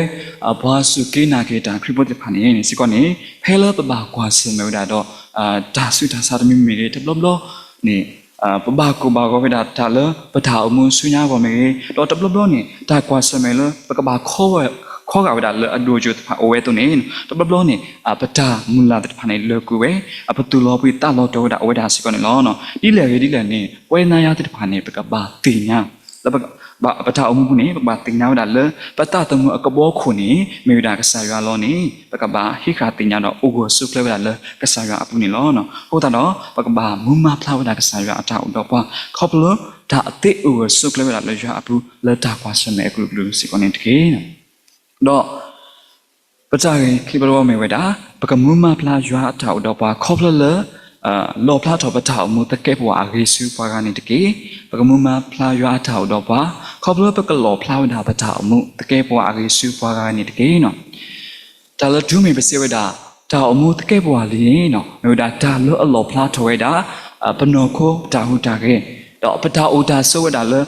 ပှၤစူၢ်က့ၤနာ်က့ၤတၢ်ခရံာ်ဖိသ့ၣ်တဖၣ်န့ၣ် စ့ၢ်ကီးန့ၣ် ဖဲလၢပဘၣ်ကွၢ်ဆၢၣ်မဲာ်ဝဲဒၣ်ဒီး တၢ်ဆူးတၢ်ဆါတမံၤမံၤမ့ၢ်ဂ့ၤ တဘျီဘျီန့ၣ် ပဘၣ်ကိၢ်ဘၣ်ဂီၤဝဲဒၣ်တၢ်လၢပတၢ်အိၣ်မူဆူညါအဂီၢ်မ့ၢ်ဂ့ၤ ဒီးတဘျီဘျီန့ၣ် တၢ်ကွၢ်ဆၢၣ်မဲာ်လၢပကဘၣ်ခီဂာ်ဝဲဒၣ်လၢအဒိၣ်အယိာ်သ့ၣ်တဖၣ်အိၣ်ဝဲအသိးန့ၣ် တဘျီဘျီန့ၣ် ပတၢ်မုၢ်လၢ်သ့ၣ်တဖၣ်န့ၣ် လၢာ်ကွံာ်ဝဲ အပသူၣ်လီၤဘှံးသးလီၤတီၤဝဲဒၣ်အိၣ်ဝဲဒၣ်စ့ၢ်ကီးန့ၣ်လီၤ. ဒ်လဲၣ်ဂ့ၤဒ်လဲၣ်န့ၣ် ပဝဲနၤယၤသ့ၣ်တဖၣ်န့ၣ် ပကဘၣ်သ့ၣ်ညါ လၢ ပတၢ်အိၣ်မူပူၤန့ၣ် ပကဘၣ်သ့ၣ်ညါဝဲဒၣ်လၢ ပသးသမူအကဘီခိၣ်န့ၣ် မ့ၢ်ဝဲဒၣ်ကစၢ်ယွၤလီၤန့ၣ် ပကဘၣ်ဟံးဃာ်သ့ၣ်ညါဒီးအိၣ်ဂၢၢ်ဆိးကျၢၤဝဲဒၣ်လၢကစၢ်ယွၤအပူၤန့ၣ်လီၤ. အဃိသတးဒီး ပကဘၣ်မူမၤဖျါဝဲဒၣ်ကစၢ်ယွၤအတၢ်အိၣ်ဒီးပှၤ ခီဖျိလၢတၢ်အသ့အိၣ်ဂၢၢ်ဆိးကျၢၤဝဲဒၣ်လၢယွၤအပူၤ လၢတၢ်ကွၢ်ဆၢၣ်မဲာ်အကလုာ်ကလုာ်စ့ၢ်ကီးန့ၣ်တက့ၢ်. ဒီး ပတၢ်ဂ့ၢ်ခံဘျီတဘျီမ့ၢ်ဝဲဒၣ် ပကမူမၤဖျါယွၤအတၢ်အိၣ်ဒီးပှၤခီဖျိလၢ လီၣ်ဖျါထီၣ်ပတၢ်အိၣ်မူသကဲးပဝးအဂ့ၤဆူပှၤဂၤန့ၣ်တက့ၢ်. ပကမူမၤဖျါယွၤအတၢ်အိၣ်ဒီးပှၤ ခီဖျိပကလီၣ်ဖျါဝဲဒၣ်ပတၢ်အိၣ်မူသကဲးပဝးအဂ့ၤဆူပှၤဂၤန့ၣ်တက့ၢ်. တၢ်လၢတုၤမ့ၢ်ပစံးဝဲဒၣ် တၢ်အိၣ်မူသကဲးပဝးလံန့ၣ် မ့ၢ်ဝဲဒၣ်တၢ်လၢအလီၣ်ဖျါထီၣ်ဝဲဒၣ် ပနီၢ်ခိပတၢ်ဟူးတၢ်ဂဲၤ ဒီးပတၢ်အိၣ်တၢ်ဆိးဝဲဒၣ်လၢ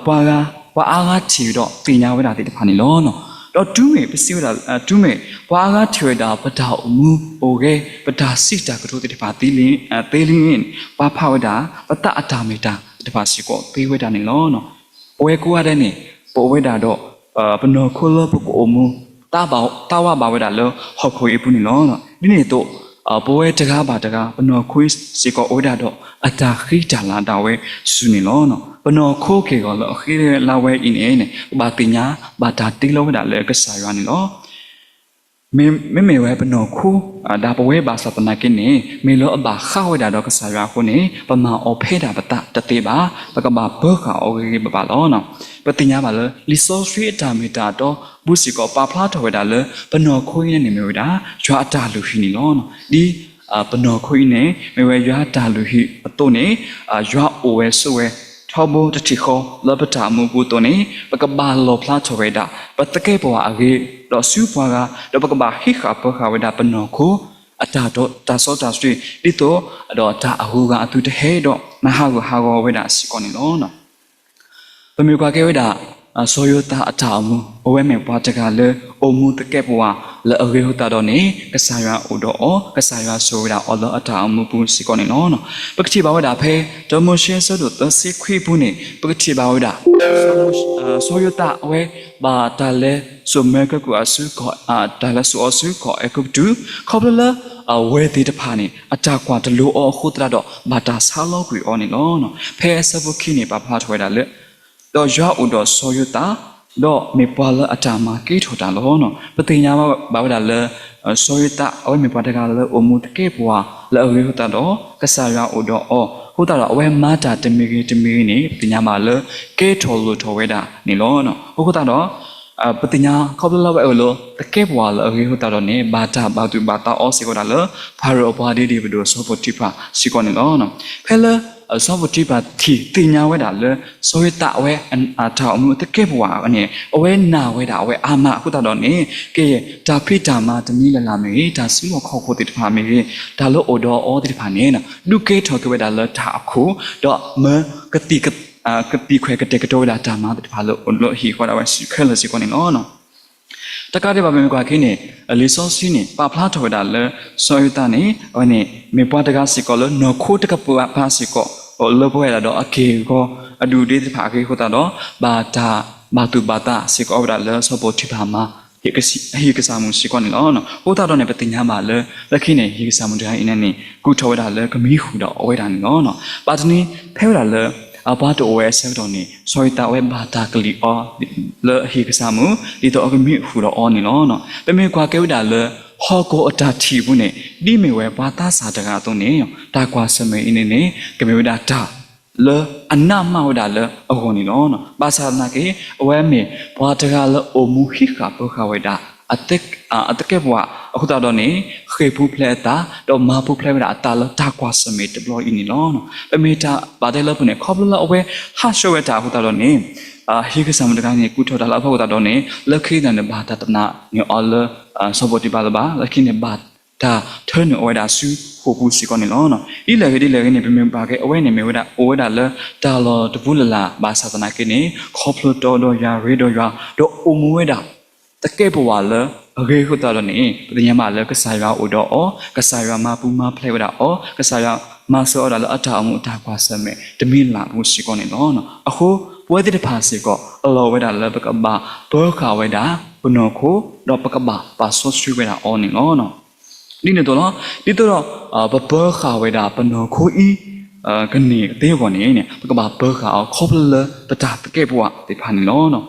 ပှၤဂၤ ပှၤအါဂၤထံၣ်ဒီးသ့ၣ်ညါဝဲဒၣ်သ့ၣ်တဖၣ်န့ၣ်လီၤ. ဒီးတုၤမ့ၢ်ပစံးဝဲဒၣ် တုၤမ့ၢ်ပှၤအါဂၤထံၣ်ဝဲဒၣ် ပတၢ်အိၣ်မူအိၣ်ဂဲၤ ပတၢ်စံးတၢ်ကတိၤသ့ၣ်တဖၣ်သ့လံန့ၣ် ပာ်ဖျါဝဲဒၣ် ပသးအတၢ်မ့ၢ်တၢ်သ့ၣ်တဖၣ်စ့ၢ်ကီးသ့ဝဲဒၣ်န့ၣ်လီၤ. ပဝဲကိးဂၤဒဲးန့ၣ် ပအိၣ်ဝဲဒၣ်ဒီး ပနီၢ်ခိလၢပကအိၣ်မူ သးဘၣ် သးဝးဘၣ်ဝဲဒၣ်လၢဟီၣ်ခိၣ်အံၤအပူၤန့ၣ်လီၤ. ဒ်န့ၣ်အသိး ပဝဲတဂၤဘၣ်တဂၤ ပနီၢ်ခိစ့ၢ်ကီးအိၣ်ဝဲဒၣ်ဒီး အတၢ်ဃံတၢ်လၤဒၣ်ဝဲစုာ်စုာ်န့ၣ်လီၤ. ပနီၢ်ခိက့ၢ်ဂီၤလၢအဃံလၤဝဲအံၤန့ၣ် ကဘၣ်သ့ၣ်ညါ ဘၣ်တၢ်တ့လီၤဝဲဒၣ်လၢကစၢ်ယွၤန့ၣ်လီၤ. မ့မ့ၢ်ဝဲပနီၢ်ခိ ဒၣ်ပဝဲဘၣ်ဆၣ်သနာ်က့န့ၣ် မ့ၢ်လၢအဘၣ်ဃးဝဲဒၣ်ဒီးကစၢ်ယွၤအဃိန့ၣ် ပမၤအီၤဖဲဒၣ်ပသးတသ့ဘၣ်. ပကဘၣ်ပၢဃာ်အီၤဂ့ၤဂ့ၤဘၣ်ဘၣ်လီၤ. ပသ့ၣ်ညါဘၣ်လၢ လံာ်စီဆှံအတၢ်မ့ၢ်တၢ်တီအပူၤစ့ၢ်ကီး ပာ်ဖျါထီၣ်ဝဲဒၣ်လၢ ပနီၢ်ခိအံၤန့ၣ်မ့ၢ်ဝဲဒၣ် ယွၤအတၢ်လုၢ်ဟံၣ်န့ၣ်လီၤ. ဒ်ပနီၢ်ခိအံၤန့ၣ် မ့ၢ်ဝဲယွၤအတၢ်လုၢ်ဟံၣ်အသိးန့ၣ် ယွၤအိၣ်ဝဲဆိးဝဲ ထီဘိတထံၣ်ဃီလၢပတၢ်အိၣ်မူပူၤအသိးန့ၣ် ပကဘၣ်လီၣ်ဖျါထီၣ်ဝဲဒၣ် ပသကဲးပဝးအဂ့ၤ ဒီးဆူပှၤဂၤ ဒီးပကဘၣ်ဟံးဃာ်ပၢဃာ်ဝဲဒၣ်ပနီၢ်ခိ အတၢ်တီ တၢ်စီတၢ်ဆှံ ဒ်သိးဒီးတၢ်အဂုၤအဂၤအသုတဟဲဒီး နဟးဂူာ်ဟးဂီၤဝဲဒၣ်စ့ၢ်ကီးန့ၣ်လီၤ. ပမ့ၢ်ကွၢ်က့ၤဝဲဒၣ် စီၤယိၤသးအတၢ်အိၣ်မူ အဝဲမ့ၢ်ပှၤတဂၤလၢ အိၣ်မူသကဲးပဝးလၢအဂ့ၤအဃိသတးဒီးန့ၣ် ကစၢ်ယွၤအိၣ်ဒီးအီၤ ကစၢ်ယွၤစိာ်ဝဲဒၣ်အီၤလၢအတၢ်အိၣ်မူပူၤစ့ၢ်ကီးန့ၣ်လီၤ. ပကထံၣ်ဘၣ်ဝဲဒၣ်ဖဲ တၢမိၤၡ့အဆၢဒိၣ်သၢဆံခွံအပူၤန့ၣ် ပကထံၣ်ဘၣ်ဝဲဒၣ် စီၤယိၤသးအဝဲ ဘၣ်တၢ်လဲၤစိာ်မဲာ်ကကူာ်အီၤဆူ တၢ်လဲၤစိာ်အီၤဆူကီၢ်အဲၤကူပတူး ခီဖျိလၢ အဝဲသ့ၣ်တဖၣ်န့ၣ် အတၢ်ကွၢ်တလိၤအီၤအဃိသတးဒီး ဘၣ်တၢ်ဆါလီၤကွံာ်အီၤန့ၣ်လီၤ. ဖဲအဆၢဖိခံန့ၣ် ပာ်ဖျါထီၣ်ဝဲဒၣ်လၢ ဒီးယွၤအိၣ်ဒီးစီၤယိၤသး, ဒီးမ့ၢ်ပှၤလၢအတၢ်မၤကဲထီၣ်တၢ်လီၤ. ပသ့ၣ်ညါဘၣ်ဝဲဒၣ်လၢ စီၤယိၤသး အဝဲမ့ၢ်ပှၤတဂၤလၢအိၣ်မူသကဲးပဝးလၢအဂ့ၤအဃိသတးဒီး ကစၢ်ယွၤအိၣ်ဒီးအီၤအဃိသတးဒီး အဝဲမၤတၢ်တမံၤဂ့ၤတမံၤဂ့ၤန့ၣ် ပသ့ၣ်ညါဘၣ်လၢ ကဲထီၣ်လိၣ်ထီၣ်ဝဲဒၣ်န့ၣ်လီၤ. အဃိသတးဒီး ပသ့ၣ်ညါခီဖျိလၢအဝဲအိၣ်လၢသကဲးပဝးလၢအဂ့ၤအဃိသတးဒီးန့ၣ် ဘၣ်တၢ်ဘၣ်သူၣ်ဘၣ်သးအီၤစ့ၢ်ကီးဒၣ်လၢ ဖၤရိၤအပှၤဒ့ဒ့ၣ်ပဒိၣ်စီၤပိၤတံဖၤစ့ၢ်ကီးန့ၣ်လီၤ. ဖဲလၢ စီၤပိၤတံဖၤထံၣ်သ့ၣ်ညါဝဲဒၣ်လၢ စီၤယိၤသးအဝဲအတၢ်အိၣ်မူအသကဲးပဝးန့ၣ် အဝဲနာ်ဝဲဒၣ်အဝဲအါမးအဃိသတးဒီးန့ၣ် ကဲ တၢ်ဖံးတၢ်မၤတမံၤလၢ်လၢ်မ့ၢ်ဂ့ၤ, တၢ်စုလီၢ်ခီၣ်ခိၣ်သ့ၣ်တဖၣ်မ့ၢ်ဂ့ၤ, တၢ်လၢအိၣ်ဒီးအီၤသ့ၣ်တဖၣ်န့ၣ် ဒုးကဲထီၣ်က့ၤဝဲဒၣ်လၢတၢ်အခိၣ်, ဒီးမၢ ကသံၣ်ခွဲးကတဲာ်ကတီၤဝဲဒၣ်တၢ်မၤသ့ၣ်တဖၣ်လၢအိၣ်လၢဟံၣ်ဃီဒၣ်ဝဲခဲလၢာ်စ့ၢ်ကီးန့ၣ်လီၤ. တကးဒံးဘၣ် ပမ့ၢ်ကွၢ်က့ၤန့ၣ် လံာ်စီဆှံန့ၣ် ပာ်ဖျါထီၣ်ဝဲဒၣ်လၢ စီၤယိၤသးန့ၣ် အဝဲန့ၣ် မ့ၢ်ပှၤတဂၤစ့ၢ်ကီးလၢနီၢ်ခိတကပၤစ့ၢ်ကီး အိၣ်လၢပှဲၤဝဲဒၣ်ဒီးအက့ၢ်အဂီၤအဒူၣ်အဒ့သ့ၣ်တဖၣ်အဂ့ၢ်အဃိသတးဒီး ဘၣ်တၢ်ဘၣ်သူၣ်ဘၣ်သးစ့ၢ်ကီးဝဲဒၣ်လၢစီၤပိၤတံဖၤမၤ ဟံၣ်ကစၢ်မုၣ်စ့ၢ်ကီးန့ၣ်လီၤ. အဃိသတးဒီးန့ၣ် ပသ့ၣ်ညါဘၣ်လၢ လၢခံန့ၣ် ဟံၣ်ကစၢ်မုၣ်တဂၤအံၤန့ၣ်န့ၣ် ကူၣ်ထီၣ်ဝဲဒၣ်လၢကမံဃုာ်ဒီးအဝဲဒၣ်န့ၣ်လီၤ. ဘၣ်တနံၤဖဲဝဲဒၣ်လၢ အပှၤတအိၣ်ဝဲအဆၢကတီၢ်န့ၣ် စီၤယိၤသးအဝဲဘၣ်တၢ်ကလံၣ်အီၤ လၢအဟံၣ်ကစၢ်မုၣ် ဒ်သိးအကမံဃုာ်ဒီးအီၤန့ၣ်လီၤ. ပမ့ၢ်ကွၢ်က့ၤဝဲဒၣ်လၢ ဟီၣ်ခိၣ်အတၢ်ထံၣ်အပူၤန့ၣ် ဒ်မ့ၢ်ဝဲပှၤသးစၢ်တဂၤအသိးန့ၣ် တၢ်ကွၢ်ဆၢၣ်မဲာ်အံၤန့ၣ်န့ၣ် ကမ့ၢ်ဝဲဒၣ်တၢ် လၢအနးမးဝဲဒၣ်လၢအဂီၢ်န့ၣ်လီၤ. ဘၣ်ဆၣ်သနာ်က့ အဝဲမ့ၢ်ပှၤတဂၤလၢအိၣ်မူဟံးဃာ်ပၢဃာ်ဝဲဒၣ် အသကဲးပဝးအဃိသတးဒီးန့ၣ် ဃ့ၢ်ပူၤဖျဲးအသး ဒီးမၤပူၤဖျဲးဝဲဒၣ်အသးလၢတၢ်ကွၢ်ဆၢၣ်မဲာ်တဘျီအံၤန့ၣ်လီၤ. ပမ့ၢ်တၢ်ဘၣ်တဲလၢပူၤန့ၣ် ခီဖျိလၢအဝဲဟးဆှဲးဝဲတၢ်အဃိသတးဒီးန့ၣ် ဟံၣ်ကစၢ်မုၣ်တဂၤန့ၣ် ကူၣ်ထီၣ်တၢ်လၢအဖီခိၣ်သတးဒီးန့ၣ် လၢခံကတၢၢ်န့ၣ် ဘၣ်တၢ်တနာ်န့ၢ်အီၤလၢ စီၤပိၤတံဖၤလၢၤဘၣ်. လၢခံန့ၣ် ဘၣ်တၢ်ထၢနုာ်အီၤဝဲဒၣ်ဆူဃိာ်ပူၤစ့ၢ်ကီးန့ၣ်လီၤ. ဒ်လဲၣ်ဂ့ၤဒ်လဲၣ်ဂ့ၤန့ၣ် ပမ့ၢ်ဘၣ်က့ၤအဝဲန့ၣ်မ့ၢ်ဝဲဒၣ်အိၣ်ဝဲဒၣ်လၢတၢ်လီၢ်တပူၤလၢ်လၢ် ဘၣ်ဆၣ်သနာ်က့န့ၣ် ခီဖျိတီဒီးယွၤရ့ဒီးယွၤ ဒီးအိၣ်မူဝဲဒၣ် သကဲးပဝးလၢအဂ့ၤအဃိသတးဒီးန့ၣ် ပသ့ၣ်ညါဘၣ်လၢကစၢ်ယွၤအိၣ်ဒီးအီၤ, ကစၢ်ယွၤမၤပူၤမၤဖျဲးဝဲဒၣ်အီၤ, ကစၢ်ယွၤမၤစၢၤအီၤဒၣ်လၢအတၢ်အိၣ်မူအတၢ်ကွၢ်ဆၢၣ်မဲာ်တမံၤလၢ်လၢ်ပူၤစ့ၢ်ကီးန့ၣ်လီၤ. အဃိ ပဝဲသ့ၣ်တဖၣ်စ့ၢ်ကီး အလီၢ်ဝဲဒၣ်လၢပကဘၣ်ပၢဃာ်ဝဲဒၣ်ပနီၢ်ခိ ဒီးပကဘၣ်ပာ်စီဆှံဝဲဒၣ်အီၤန့ၣ်လီၤ. ဒ်န့ၣ်အသိးလီၤ. ဒ်သိးဒီး ပပၢဃာ်ဝဲဒၣ်ပနီၢ်ခိအံၤ ကန့ၢ်သ့အဂီၢ်န့ၣ် ပကဘၣ်ပၢဃာ်အီၤခီဖျိလၢပတၢ်သကဲးပဝးသ့ၣ်တဖၣ်န့ၣ်လီၤ.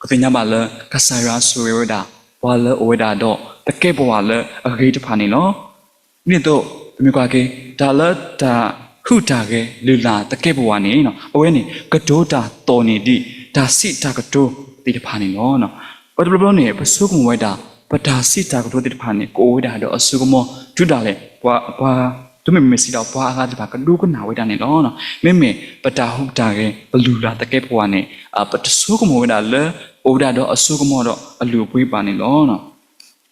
ပသ့ၣ်ညါဘၣ်လၢ ကစၢ်ယွၤဆိၣ်ဂ့ၤဝဲဒၣ် ပှၤလၢအအိၣ်ဝဲဒၣ်ဒီးသကဲးပဝးလၢအဂ့ၤတဖၣ်န့ၣ်လီၤ. ဒ်န့ၣ်အသိး ပမ့ၢ်ကွၢ်က့ၤ တၢ်လၢတၢ်ဟုၣ်တၢ်ဂဲၤလုၢ်လၢ်သကဲးပဝးန့ၣ် အဝဲန့ၣ် ကတိၤတၢ်သီၣ်န့ၢ်ဒံး တၢ်စံးတၢ်ကတိၤသ့ၣ်တဖၣ်န့ၣ်လီၤ. ပတဘျီဘျီန့ၣ် ပဆိကမိၣ်ဝဲဒၣ် ပတၢ်စံးတၢ်ကတိၤသ့ၣ်တဖၣ်န့ၣ် ကအိၣ်ဝဲဒၣ်ဒီးအစိကမီၤတုၤဒၣ်လဲာ် ပှၤ တုၤမ့ၢ်မ့ၢ်စံးဒီးပှၤအဂၤသ့ၣ်တဖၣ်ကဒိကနၣ်ဝဲဒၣ်န့ၣ်လီၤ. မ့မ့ၢ်ပတၢ်ဟုၣ်တၢ်ဂဲၤ ပလုၢ်လၢ်သကဲးပဝးန့ၣ် ပတဆိကမိၣ်ဝဲဒၣ်လၢ အိၣ်ဝဲဒၣ်ဒီးအစိကမီၤဒီးအလုၢ်အပှ့ၤဘၣ်န့ၣ်လီၤ.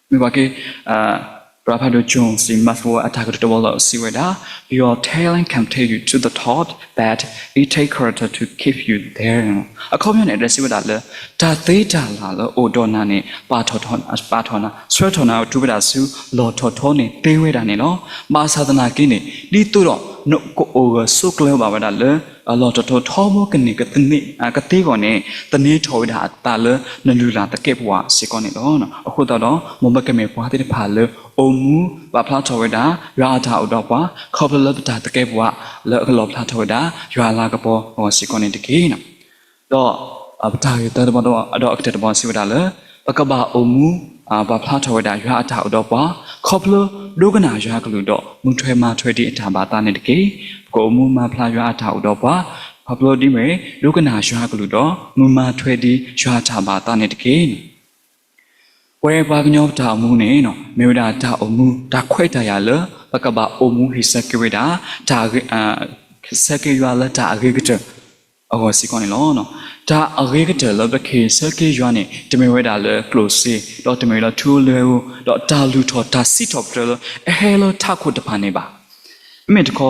မ့ၢ်ကွၢ်က့ၤ ပှၤဖးဒိၣ် John C Maxwell အတၢ်ကတိၤတဘီလၢစံးဝဲဒၣ် Your talent can take you to the top, but it takes character to keep you there. အခီပညီန့ၣ် အဝဲစံးဝဲဒၣ်လၢ တၢ်သ့တၢ်လၢ်လၢအိၣ်ဒီးနၤန့ၣ် ပာ်ထီၣ်နၤ ဆှၢထီၣ်နၤ တုၤဝဲဒၣ်ဆူလီၢ်ထီၣ်ထီန့ၣ်သ့ဝဲဒၣ်န့ၣ်လီၤ. ဘၣ်ဆၣ်သနာ်က့န့ၣ် ဒ်သိးဒီးနကအိၣ်ဂၢၢ်ဆိးကျၢၤဘၣ်ဝဲဒၣ်လၢ လီၢ်ထီၣ်ထီထီဘိကန့ၢ်ကသ့အဂီၢ်န့ၣ် သန့ၤထီၣ်ဝဲဒၣ်အသးလၢနလုၢ်လၢ်သကဲးပဝးစ့ၢ်ကီးန့ၣ်လီၤ. အဃိသတးဒီး မ်ပကမ့ၢ်ပှၤသ့ၣ်တဖၣ်လၢ အိၣ်မူပာ်ဖျါထီၣ်ဝဲဒၣ် ယွၤအတၢ်အိၣ်ဒီးပှၤ ခီဖျိလၢပတၢ်သကဲးပဝး လၢအကလီၣ်ဖျါထီၣ်ဝဲဒၣ် ယွၤအလၤကပီၤအဂီၢ်စ့ၢ်ကီးန့ၣ်တက့ၢ်. ဒီး ပတၢ်ဂ့ၢ်သၢတဘီဒီးအကတၢၢ်တဘီစံးဝဲဒၣ်လၢ ပကဘၣ်အိၣ်မူ ပာ်ဖျါထီၣ်ဝဲဒၣ်ယွၤအတၢ်အိၣ်ဒီးပှၤ ခီဖျိဒိကနၣ်ယွၤအကလုၢ်ဒီး မူထွဲမၤထွဲဒ်အတၢ်ဘၣ်သးန့ၣ်တက့ၢ်. ပကအိၣ်မူမၤဖျါယွၤအတၢ်အိၣ်ဒီးပှၤ ခီဖျိဒ်မ့ၢ် ဒိကနၣ်ယွၤအကလုၢ်ဒီး မူမၤထွဲဒ်ယွၤအတၢ်ဘၣ်သးန့ၣ်တက့ၢ်. ပဝဲပှၤကညီပတၢ်အိၣ်မူန့ၣ် မ့ၢ်ဝဲဒၣ်တၢ်အိၣ်မူ တၢ်ခွဲးတၢ်ယာ်လၢ ပကဘၣ်အိၣ်မူဟ့ၣ်ဆၢက့ၤဝဲဒၣ် တၢ် ဆၢက့ၤယွၤလၢတၢ်အဂ့ၤကတၢၢ် အဂီၢ်စ့ၢ်ကီးန့ၣ်လီၤ. တၢ်အဂ့ၤကတၢၢ်လၢပကဟ့ၣ်ဆၢက့ၤယွၤန့ၣ် တမ့ၢ်ဝဲဒၣ်လၢကျိၣ်စ့ ဒီးတမ့ၢ်လၢထူလၢယိာ် ဒီးတၢ်လုၢ်ထီၣ်တၢ်စံးထီၣ်ပတြၢၤလၢအဟဲလၢထးခိၣ်တဖၣ်န့ၣ်ဘၣ်. မ့မ့ၢ်တခီ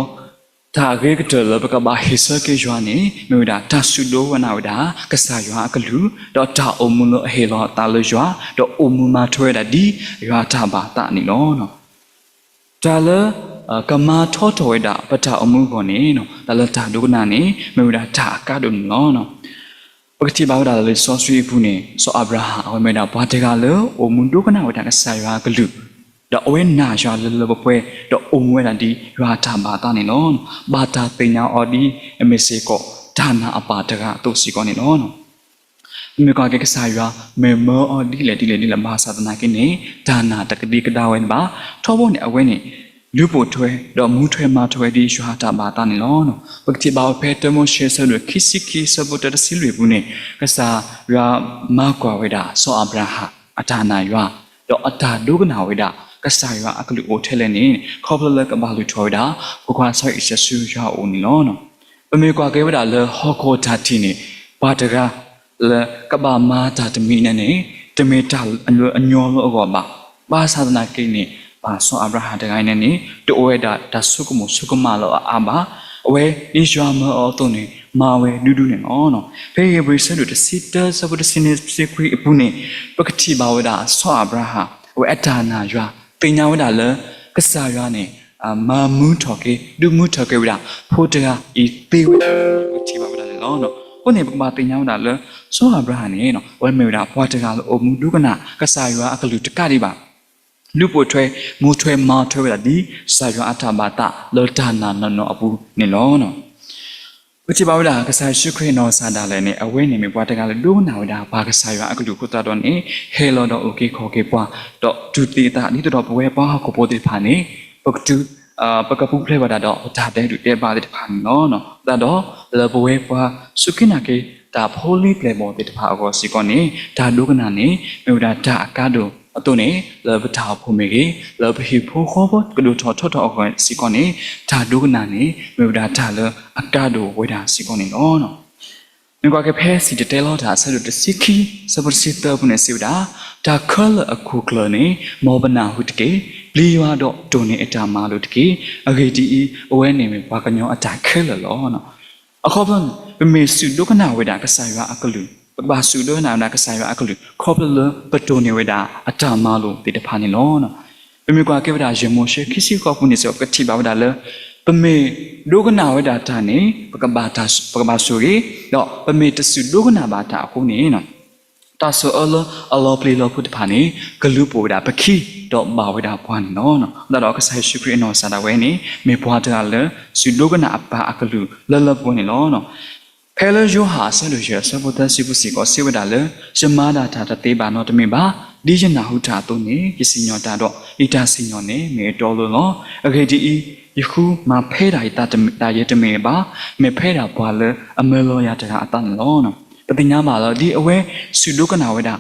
တၢ်အဂ့ၤကတၢၢ်လၢပကဘၣ်ဟ့ၣ်ဆၢက့ၤယွၤန့ၣ် မ့ၢ်ဝဲဒၣ်တၢ်စူၢ်ဒိးဝဲဒၣ် ကစၢ်ယွၤအကလုၢ် ဒီးတၢ်အိၣ်မူလၢအဟ့ၣ်လီၤအသးလၢယွၤ ဒီးအိၣ်မူမၤထွဲဝဲဒၣ်ဒ်ယွၤအတၢ်ဘၣ်သးန့ၣ်လီၤ. တၢ်လၢ ကမၤထီထီၣ်ဝဲဒၣ်ပတၢ်အိၣ်မူအဂီၢ်န့ၣ် တၢ်လၢတၢ်ဒိကနၣ်န့ၣ် မ့ၢ်ဝဲဒၣ်တၢ်အကါဒိၣ်န့ၣ်လီၤ. ပကထံၣ်ဘၣ်ဝဲဒၣ်လၢလံာ်စီဆှံအပူၤန့ၣ် စီၤအၤဘြၤဟၣ် အဝဲမ့ၢ်ဝဲဒၣ်ပှၤတဂၤလၢအိၣ်မူဒိကနၣ်ဝဲဒၣ်ကစၢ်ယွၤအကလုၢ် ဒီးအဝဲနာ်ယွၤလၢလၢပှဲၤပှဲၤ, ဒီးအိၣ်မူဝဲဒၣ်ဒ်ယွၤအတၢ်ဘၣ်အသးန့ၣ်လီၤ. ဘၣ်တၢ်သ့ၣ်ညါအီၤဒ်အမ့ၢ်စ့ၢ်ကီး တၢ်နာ်အပၢ်တဂၤအသိးစ့ၢ်ကီးန့ၣ်လီၤ. မ့ၢ်ကွၢ်က့ၤကစၢ်ယွၤ မ့ၢ်မၢအီၤဒ်လဲၣ်ဒ်လဲၣ်ဒ်လဲၣ် ဘၣ်ဆၣ်သနာ်က့န့ၣ် တၢ်နာ်တကဒံကဒါဝဲဘၣ်. ထီဘိန့ၣ် အဝဲန့ၣ် ဒုးပိာ်ထွဲ ဒီးမူထွဲမၤထွဲဝဲဒ်ယွၤအတၢ်ဘၣ်အသးန့ၣ်လီၤ. ပကထံၣ်ဘၣ်ဝဲဖဲတၢမိၤၡ့အဆၢဒိၣ်ခံဆံခံ အဆၢဖိတၢတဆံလွံၢ်အပူၤန့ၣ် ကစၢ်ယွၤမၤကွၢ်ဝဲဒၣ်စီၤအၤဘြၤဟၣ်အတၢ်နာ်ယွၤ, ဒီးအတၢ်ဒိကနၣ်ဝဲဒၣ် ကစၢ်ယွၤအကလုၢ်အိၣ်ထဲလဲၣ်န့ၣ် ခီဖျိလၢကဘၣ်လုၢ်ထီၣ်ဝဲဒၣ် ဖိခွါစီၤအံၤစဲးဆူယွၤအအိၣ်န့ၣ်လီၤ. ပမ့ၢ်ကွၢ်က့ၤဝဲဒၣ်လၢဟီၣ်ခိၣ်တၢ်ထံၣ်န့ၣ် ပှၤတဂၤလၢကဘၣ်မၤတၢ်တမံၤအံၤန့ၣ်န့ၣ် တမ့ၢ်တၢ်လၢအညီလၢအဂီၢ်ဘၣ်. ဘၣ်ဆၣ်သနာ်က့န့ၣ် ပၢ်စီၤအၤဘြၤဟၣ်တဂၤအံၤန့ၣ်န့ၣ် တအိၣ်ဝဲဒၣ်တၢ်ဆိကမိၣ်ဆိကမးလၢအအါဘၣ်. အဝဲဒ်ယွၤမၢအီၤအသိးန့ၣ် မၤဝဲဒူဒူန့ၣ်လီၤ. ဖဲဧ့ၤဘြံၤအဆၢဒိၣ်တဆံတၢ အဆၢဖိတဆံန့ၣ်တဆံခွံအပူၤန့ၣ် ပကထံၣ်ဘၣ်ဝဲဒၣ်စီၤအၤဘြၤဟၣ် အဝဲအတၢ်နာ်ယွၤ သ့ၣ်ညါဝဲဒၣ်လၢ ကစၢ်ယွၤန့ၣ် မၤမူထီၣ်က့ၤ ဒုးမူထီၣ်က့ၤဝဲဒၣ် ဖိတဂၤအံၤသ့ဝဲဒၣ် ပထံၣ်ဘၣ်ဝဲဒၣ်န့ၣ်လီၤ. အဃိန့ၣ် ပကဘၣ်သ့ၣ်ညါဝဲဒၣ်လၢ စီၤအၤဘြၤဟၣ်န့ၣ် အဝဲမ့ၢ်ဝဲဒၣ်ပှၤတဂၤလၢအိၣ်မူဒိကနၣ် ကစၢ်ယွၤအကလုၢ်တကးဒံးဘၣ် ဒုးပိာ်ထွဲ မူထွဲမၤထွဲဝဲဒၣ်ဒ် ကစၢ်ယွၤအတၢ်ဘၣ်သးလၢတၢ်နာ်နီၢ်နီၢ်အပူၤန့ၣ်လီၤ. ပထံၣ်ဘၣ်ဝဲဒၣ် ကစၢ်ယ့ၣ်ၡူးခရံာ်အနီၢ်ကစၢ်ဒၣ်လဲာ်န့ၣ် အဝဲန့ၣ်မ့ၢ်ပှၤတဂၤလၢဒိကနၣ်ဝဲဒၣ်ပၢ်ကစၢ်ယွၤအကလုၢ်အဃိသတးဒီးန့ၣ် ဟဲလီၤဒီးအုၣ်က့ၤခီၣ်က့ၤပှၤ ဒီးတူၢ်သံအသး ဒ်သိးဒီးပဝဲပှၤဟီၣ်ခိၣ်ဖိသ့ၣ်တဖၣ်န့ၣ် ပကတုၤ ပကပူၤဖျဲးဝဲဒၣ်ဒီးပတၢ်ဒဲးဒိၣ်တဲာ်ဘၣ်သ့ၣ်တဖၣ်န့ၣ်လီၤ. အဃိသတးဒီး လၢပဝဲပှၤစူၢ်က့ၤနာ်က့ၤတၢ်ဖိလံၤပျဲၢ်ဘီၣ်သ့ၣ်တဖၣ်အဂီၢ်စ့ၢ်ကီးန့ၣ် တၢ်ဒိကနၣ်န့ၣ် မ့ၢ်ဝဲဒၣ်တၢ်အကါဒိၣ်အသိးန့ၣ် လၢပတၢ်အိၣ်ဖှိၣ်မ့ၢ်ဂ့ၤ လၢပဟံၣ်ဖိဃီဖိကဒိၣ်ထီၣ်ထီထီၣ်အဂီၢ်စ့ၢ်ကီးန့ၣ် တၢ်ဒိကနၣ်န့ၣ် မ့ၢ်ဝဲဒၣ်တၢ်လၢအကါဒိၣ်ဝဲဒၣ်စ့ၢ်ကီးန့ၣ်လီၤ. မ့ၢ်ကွၢ်က့ၤဖဲစံၣ်တဲၤတဲလီၤတၢ်အဆၢဒိၣ်တဆံခံ အဆၢဖိတဆံသၢအပူၤန့ၣ်စံးဝဲဒၣ်, တၢ်ခဲလၢာ်အခိၣ်ကျၢၢ်န့ၣ် မ်ပနၢ်ဟူတက့ၢ်. ပျံၤယွၤဒီးတိၢ်န့ၢ်အတၢ်မၤလိာ်တက့ၢ်. အဂ့ၢ်ဒ်အံၤ, အဝဲန့ၣ်မ့ၢ်ပှၤကညီအတၢ်ခဲလၢာ်လီၤ. အခီပညီန့ၣ် ပမ့ၢ်စူၢ်ဒိကနၣ်ဝဲဒၣ်ကစၢ်ယွၤအကလုၢ်, ပကဘၣ်စူၢ်ဒိကနၣ်ဝဲဒၣ်ကစၢ်ယွၤအကလုၢ် ခီဖျိလၢပတိၢ်န့ၢ်ဝဲဒၣ်အတၢ်မၤလိာ်သ့ၣ်တဖၣ်န့ၣ်လီၤ. ပမ့ၢ်ကွၢ်က့ၤဝဲဒၣ် ယဲၢ်မိၤၡ့ခံဆံဃိးအပူၤန့ၣ်စ့ၢ်ကီး ပကထံၣ်ဘၣ်ဝဲဒၣ်လၢ ပမ့ၢ်ဒိကနၣ်ဝဲဒၣ်တၢ်န့ၣ် ပကဘၣ်စူၢ်ဂ့ၤ, ဒီးပမ့ၢ်တစူၢ်ဒိကနၣ်ဘၣ်တၢ်အဃိန့ၣ် တၢ်ဆိၣ်အၢလၢအလီၤပျံၤလီၤဖုးတဖၣ်န့ၣ် ကလူၤပိာ်ဝဲဒၣ်ပခံ ဒီးဘၣ်ဝဲဒၣ်ပှၤန့ၣ်လီၤ. အဃိသတးဒီး ကစၢ်ယ့ၣ်ၡူးခရံာ်အနီၢ်ကစၢ်ဒၣ်ဝဲန့ၣ် မ့ၢ်ပှၤတဂၤလၢ စူၢ်ဒိကနၣ်အပၢ်အကလုၢ်လၢလၢပှဲၤပှဲၤန့ၣ်လီၤ. ဖဲလၢယိၤဟၣ်အဆၢဒိၣ်ယဲၢ် အဆၢဖိသၢဆံပူၤစ့ၢ်ကီးစံးဝဲဒၣ်လၢ ယမၤဒၣ်တၢ်တသ့ဘၣ်နီတမံၤဘၣ်. ဒ်ယနၢ်ဟူတၢ်အသိးန့ၣ် ယစံၣ်ညီၣ်တၢ်ဒီး ယတၢ်စံၣ်ညီၣ်န့ၣ် မ့ၢ်အတီအလိၤလီၤ. အဂ့ၢ်ဒ်အံၤ, ယဃုမၤဖဲဒၣ်ယတၢ်ယဲတမ့ၢ်ဘၣ်, မ့ၢ်ဖဲဒၣ်ပှၤလၢအမၢလီၤယၤတဂၤအသးန့ၣ်လီၤ. ပသ့ၣ်ညါဘၣ်လၢ ဒ်အဝဲစူၢ်ဒိကနၣ်ဝဲဒၣ်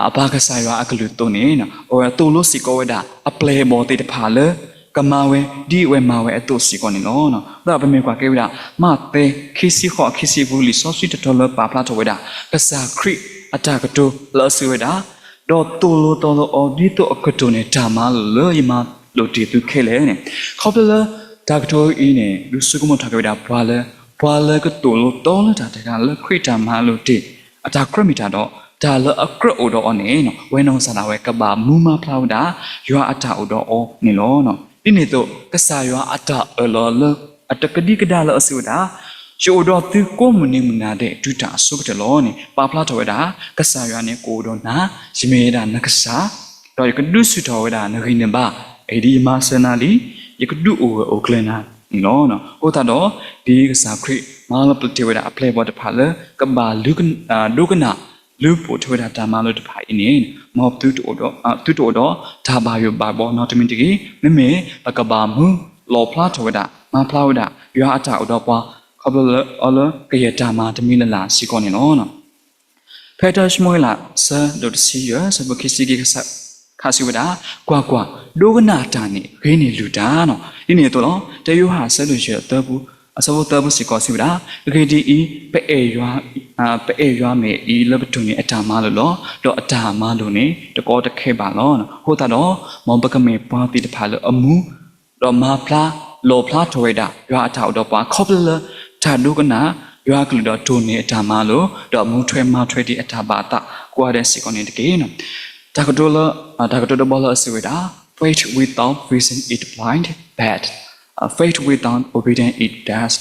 အပၢ်ကစၢ်ယွၤအကလုၢ်အသိးန့ၣ် အဝဲသိၣ်လိစ့ၢ်ကီးဝဲဒၣ် အပျဲၢ်အဘီၣ်သ့ၣ်တဖၣ်လၢ ကမၤဝဲ ဒ်အဝဲမၤဝဲအသိးစ့ၢ်ကီးန့ၣ်လီၤ. ဒီးပမ့ၢ်ကွၢ်က့ၤဝဲဒၣ် မးသဲ ခံဆံဃိး ခံဆံပူၤ လံာ်စီဆှံတတီၤလၢပာ်ဖျါထီၣ်ဝဲဒၣ် ကစၢ်ခရံာ်အတၢ်ကတိၤလၢအစံးဝဲဒၣ်, ဒီးသိၣ်လိသီလိအီၤ ဒ်သိးအကတိၢ်န့ၢ်တၢ်မၤလိာ်လၢယမၤလိာ်တ့ၢ်သုခဲလၢာ်န့ၣ်, ခီဖျိလၢတၢ်ကတိၤအံၤန့ၣ် ဒုးဆိကမိၣ်ထီၣ်က့ၤဝဲဒၣ်ပှၤလၢ ပှၤလၢကသိၣ်လိသီလိတၢ်တဂၤလၢခရံာ်တၢ်မၤလိာ်တ့ၢ် အတၢ်ကြၢးမ့ၢ်တၢ်ဒီး တၢ်လၢအကြၢးအိၣ်ဒီးအီၤန့ၣ် အဝဲနီၢ်ကစၢ်ဒၣ်ဝဲကဘၣ်မူမၤဖျါဝဲဒၣ် ယွၤအတၢ်အိၣ်ဒီးအီၤန့ၣ်လီၤ. ဒ်န့ၣ်အသိး ကစၢ်ယွၤအတၢ်အၢၣ်လီၤလၢ အတကဒံကဒါလၢအစံးဝဲဒၣ်, ယအိၣ်ဒီးသုကိးမုၢ်နံၤမုၢ်နၤဒဲး တုၤတၢ်အဆိကတၢၢ်လီၤန့ၣ် ပာ်ဖျါထီၣ်ဝဲဒၣ် ကစၢ်ယွၤန့ၣ်ကအိၣ်ဒီးနၤ, ယမ့ၢ်ဝဲဒၣ်နကစၢ်, ဒီးယကဒုးဆူၣ်ထီၣ်ဝဲဒၣ်နဂံၢ်နဘါ, အဂ့ၢ်ဒ်အံၤ ယမၤစၢၤနၤလံ, ယကဒုးအိၣ်ဂၢၢ်အိၣ်ကျၢၤနၤန့ၣ်လီၤ. အဃိသတးဒီး ဒ်ကစၢ်ခရံာ်မၤလီၤပျံၤတ့ၢ်ဝဲဒၣ်အပျဲၢ်အဘီၣ်တဖၣ်လၢ ကဘၣ် ဒိကနၣ် လူၤပိာ်ထွဲဝဲဒၣ်တၢ်မၤလိာ်တဖၣ်အံၤန့ၣ် မ်သုတအိၣ်ဒီး သုတအိၣ်ဒီးတၢ်ဘၣ်ယိၣ်ဘၣ်ဘီနီတမံၤတဂ့ၤ. မ့မ့ၢ်ပကဘၣ်မူလီၣ်ဖျါထီၣ်ဝဲဒၣ် မၤဖျါဝဲဒၣ် ယွၤအတၢ်အိၣ်ဒီးပှၤ ခီဖျိလၢအီၤလၢကယဲၢ်တၢ်မၤတမံၤလၢ်လၢ်စ့ၢ်ကီးန့ၣ်လီၤ. ဖဲတၢၡမူၤအ့လး အဆၢဒိၣ်တဆံယဲၢ် အဆၢဖိခံဆံခံ ခါစံးဝဲဒၣ်, ကွၢ်ကွၢ်, ဒိကနၣ်တၢ်န့ၣ် ဂ့ၤန့ၢ်လုၢ်တၢ်န့ၣ်လီၤ. ဒ်န့ၣ်အသိးလီၤ. တၢယိၤဟၣ်အဆၢဒိၣ်ယဲၢ် အဆၢဖိသၢပူၤစ့ၢ်ကီးစံးဝဲဒၣ်, အဂ့ၢ်ဒ်အံၤ, ပအဲၣ်ယွၤမ့ၢ်အံၤလၢပတိၢ်န့ၢ်အတၢ်မၤလိာ်လီၤ. ဒီးအတၢ်မၤလိာ်န့ၣ် တကီတခဲဘၣ်လီၤ. အဃိသတးဒီး မ်ပကမ့ၢ်ပှၤသ့ၣ်တဖၣ်လၢအမူ ဒီးမၤဖျါ လီၣ်ဖျါထီၣ်ဝဲဒၣ် ယွၤအတၢ်အိၣ်ဒီးပှၤ ခီဖျိလၢ တၢ်ဒိကနၣ် ယွၤအကလုၢ်ဒီးတိၢ်န့ၢ်အတၢ်မၤလိာ် ဒီးမူထွဲမၤထွဲဒ်အတၢ်ဘၣ်အသးကိးဂၤဒဲးစ့ၢ်ကီးန့ၣ်တက့ၢ်. တၢ်ကတိၤလၢ တၢ်ကတိၤတဘီလၢအစံးဝဲဒၣ်, Faith without vision is blind, but faith without obedience is deaf.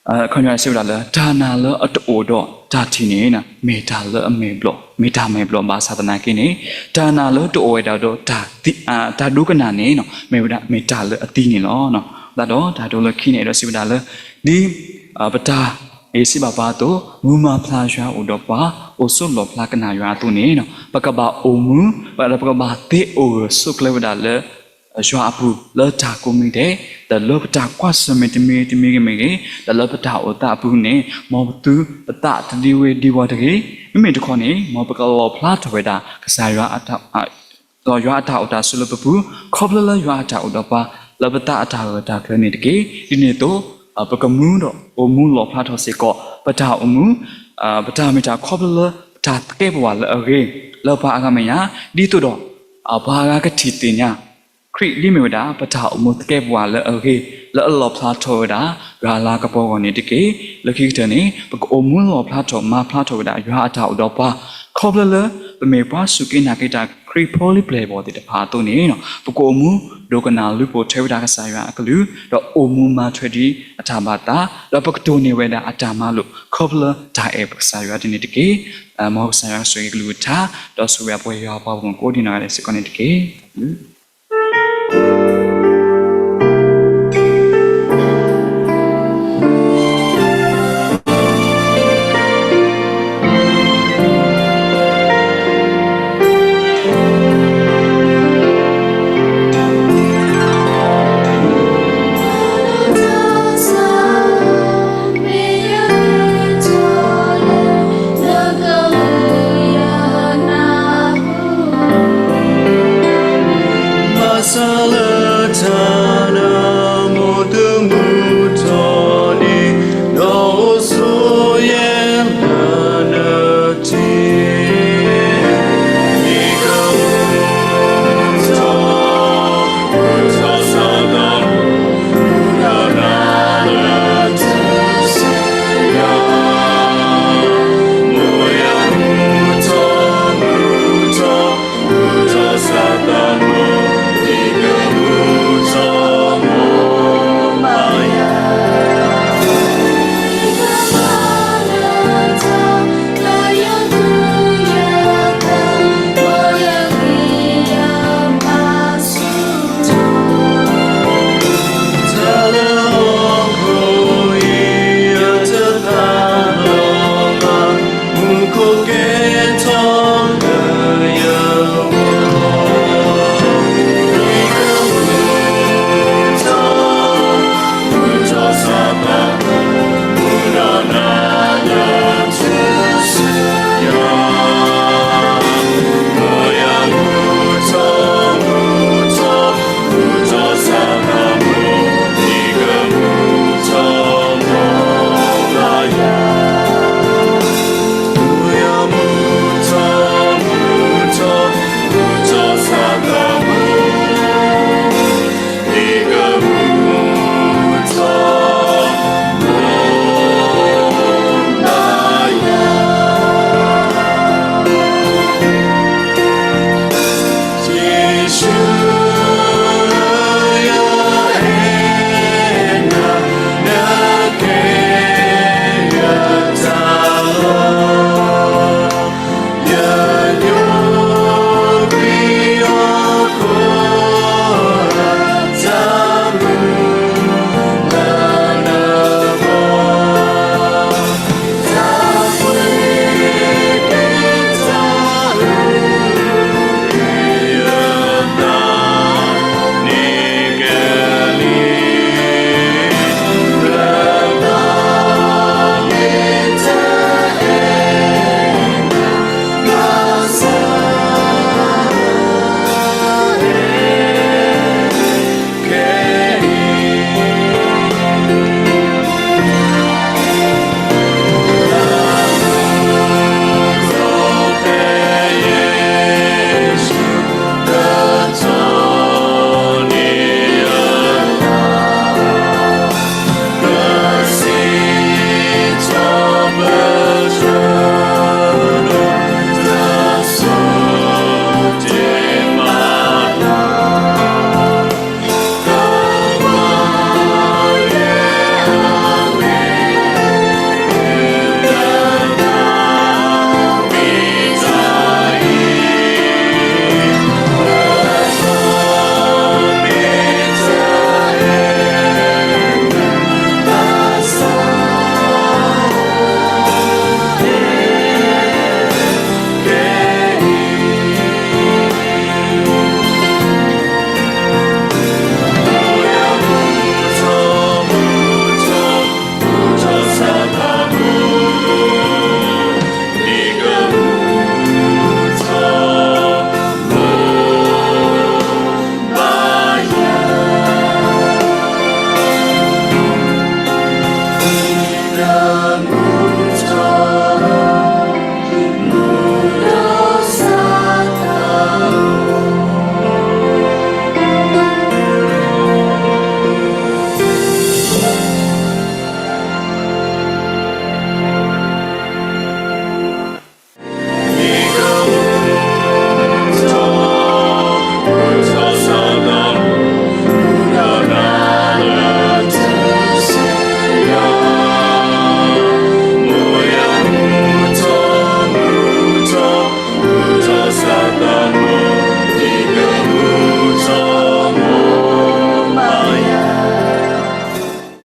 ခီစံးဝဲဒၣ်လၢ တၢ်နာ်လၢအတအိၣ်ဒီးတၢ်ထံၣ်န့ၣ် မ့ၢ်တၢ်လၢအမဲာ်ဘျီၣ်, မ့ၢ်တၢ်မဲာ်ဘျီၣ်ဘၣ်ဆၣ်သနာ်က့န့ၣ်, တၢ်နာ်လၢတအိၣ်ဝဲဒၣ်ဒီး တၢ်ဒိကနၣ်န့ၣ် မ့ၢ်ဝဲဒၣ်မ့ၢ်တၢ်လၢအသံန့ၣ်လီၤ. ဒီးတၢ်ဒိလၢခံန့ၣ် အဲၣ်ဒိးစံးဝဲဒၣ်လၢ ဒ်ပတၢ်ဂ့ၢ်စံးဘၣ်ပှၤအသိး, မုၢ်မၤဖျါယွၤအိၣ်ဒီးပှၤ, အိၣ်ဆိးလီၣ်ဖျါကနၣ်ယွၤအသိးန့ၣ်, ပကဘၣ်အိၣ်မူ, ဒီးပကဘၣ်သ့အိၣ်ဂၢၢ်ဆိးကျၢၤဝဲဒၣ်လၢ ယွၤအပူၤ လၢတၢ်ကိးမံၤဒဲး, ဒီးလၢပတၢ်ကွၢ်ဆၢၣ်မဲာ်တမံၤတမံၤဂ့ၤမ့ၢ်ဂ့ၤ, ဒီးလၢပတၢ်အိၣ်သးအပူၤန့ၣ်, မ်ပသုပသးတဒံဝ့ၤဒံဝီၤတဂ့ၤ. မ့မ့ၢ်တခီန့ၣ် မ်ပကလီၣ်ဖျါထီၣ်ဝဲဒၣ်ကစၢ်ယွၤ ဒီးယွၤအတၢ်အိၣ်တၢ်ဆိးလၢပပူၤ, ခီဖျိလၢယွၤအတၢ်အိၣ်ဒီးပှၤ လၢပသးအတၢ်ဂၢၢ်တၢ်ကျၢၤန့ၣ်တက့ၢ်. ဒ်န့ၣ်အသိး, ပကမူဒီးအိၣ်မူလီၣ်ဖျါထီၣ်စ့ၢ်ကီး ပတၢ်အိၣ်မူ, ပတၢ်မ့ၢ်တၢ်ခီဖျိလၢပတၢ်သကဲးပဝးလၢအဂ့ၤ လၢပှၤအဂၤမဲာ်ညါ, ဒ်သိးဒီး ပှၤအဂၤကထံၣ်သ့ၣ်ညါ ခရံာ်ဒ်မ့ၢ်ဝဲဒၣ် ပတၢ်အိၣ်မူသကဲးပဝးလၢအဂ့ၤ လၢအလီၣ်ဖျါထီၣ်ဝဲဒၣ် ဂၤလၢကပီၤအဂီၢ်န့ၣ်တက့ၢ်. လၢခံကတၢၢ်န့ၣ် ပကအိၣ်မူလီၣ်ဖျါထီၣ်မၤဖျါထီၣ်ဝဲဒၣ် ယွၤအတၢ်အိၣ်ဒီးပှၤ, ခီဖျိလၢ ပမ့ၢ်ပှၤစူၢ်က့ၤနာ်က့ၤတၢ်ခရံာ်ဖိလံၤပျဲၢ်ဘီၣ်သ့ၣ်တဖၣ်အသိးန့ၣ်, ပကအိၣ်မူဒိကနၣ်လူၤပိာ်ထွဲဝဲဒၣ်ကစၢ်ယွၤအကလုၢ်, ဒီးအိၣ်မူမၤထွဲဒံးအတၢ်ဘၣ်သး, ဒီးပကတိၢ်န့ၢ်ဝဲဒၣ်အတၢ်မၤလိာ် ခီဖျိလၢတၢ်အဲၣ်ပကစၢ်ယွၤဒ်န့ၣ်တက့ၢ်. မ်ကစၢ်ယွၤဆိၣ်ဂ့ၤကလုၢ်ကထါ, ဒီးဆိၣ်ဂ့ၤအပှၤယွၤအပှၤဘၣ်မုၢ်ကိးဒံးနီၢ်ဂၤဒဲးစ့ၢ်ကီးန့ၣ်တက့ၢ်.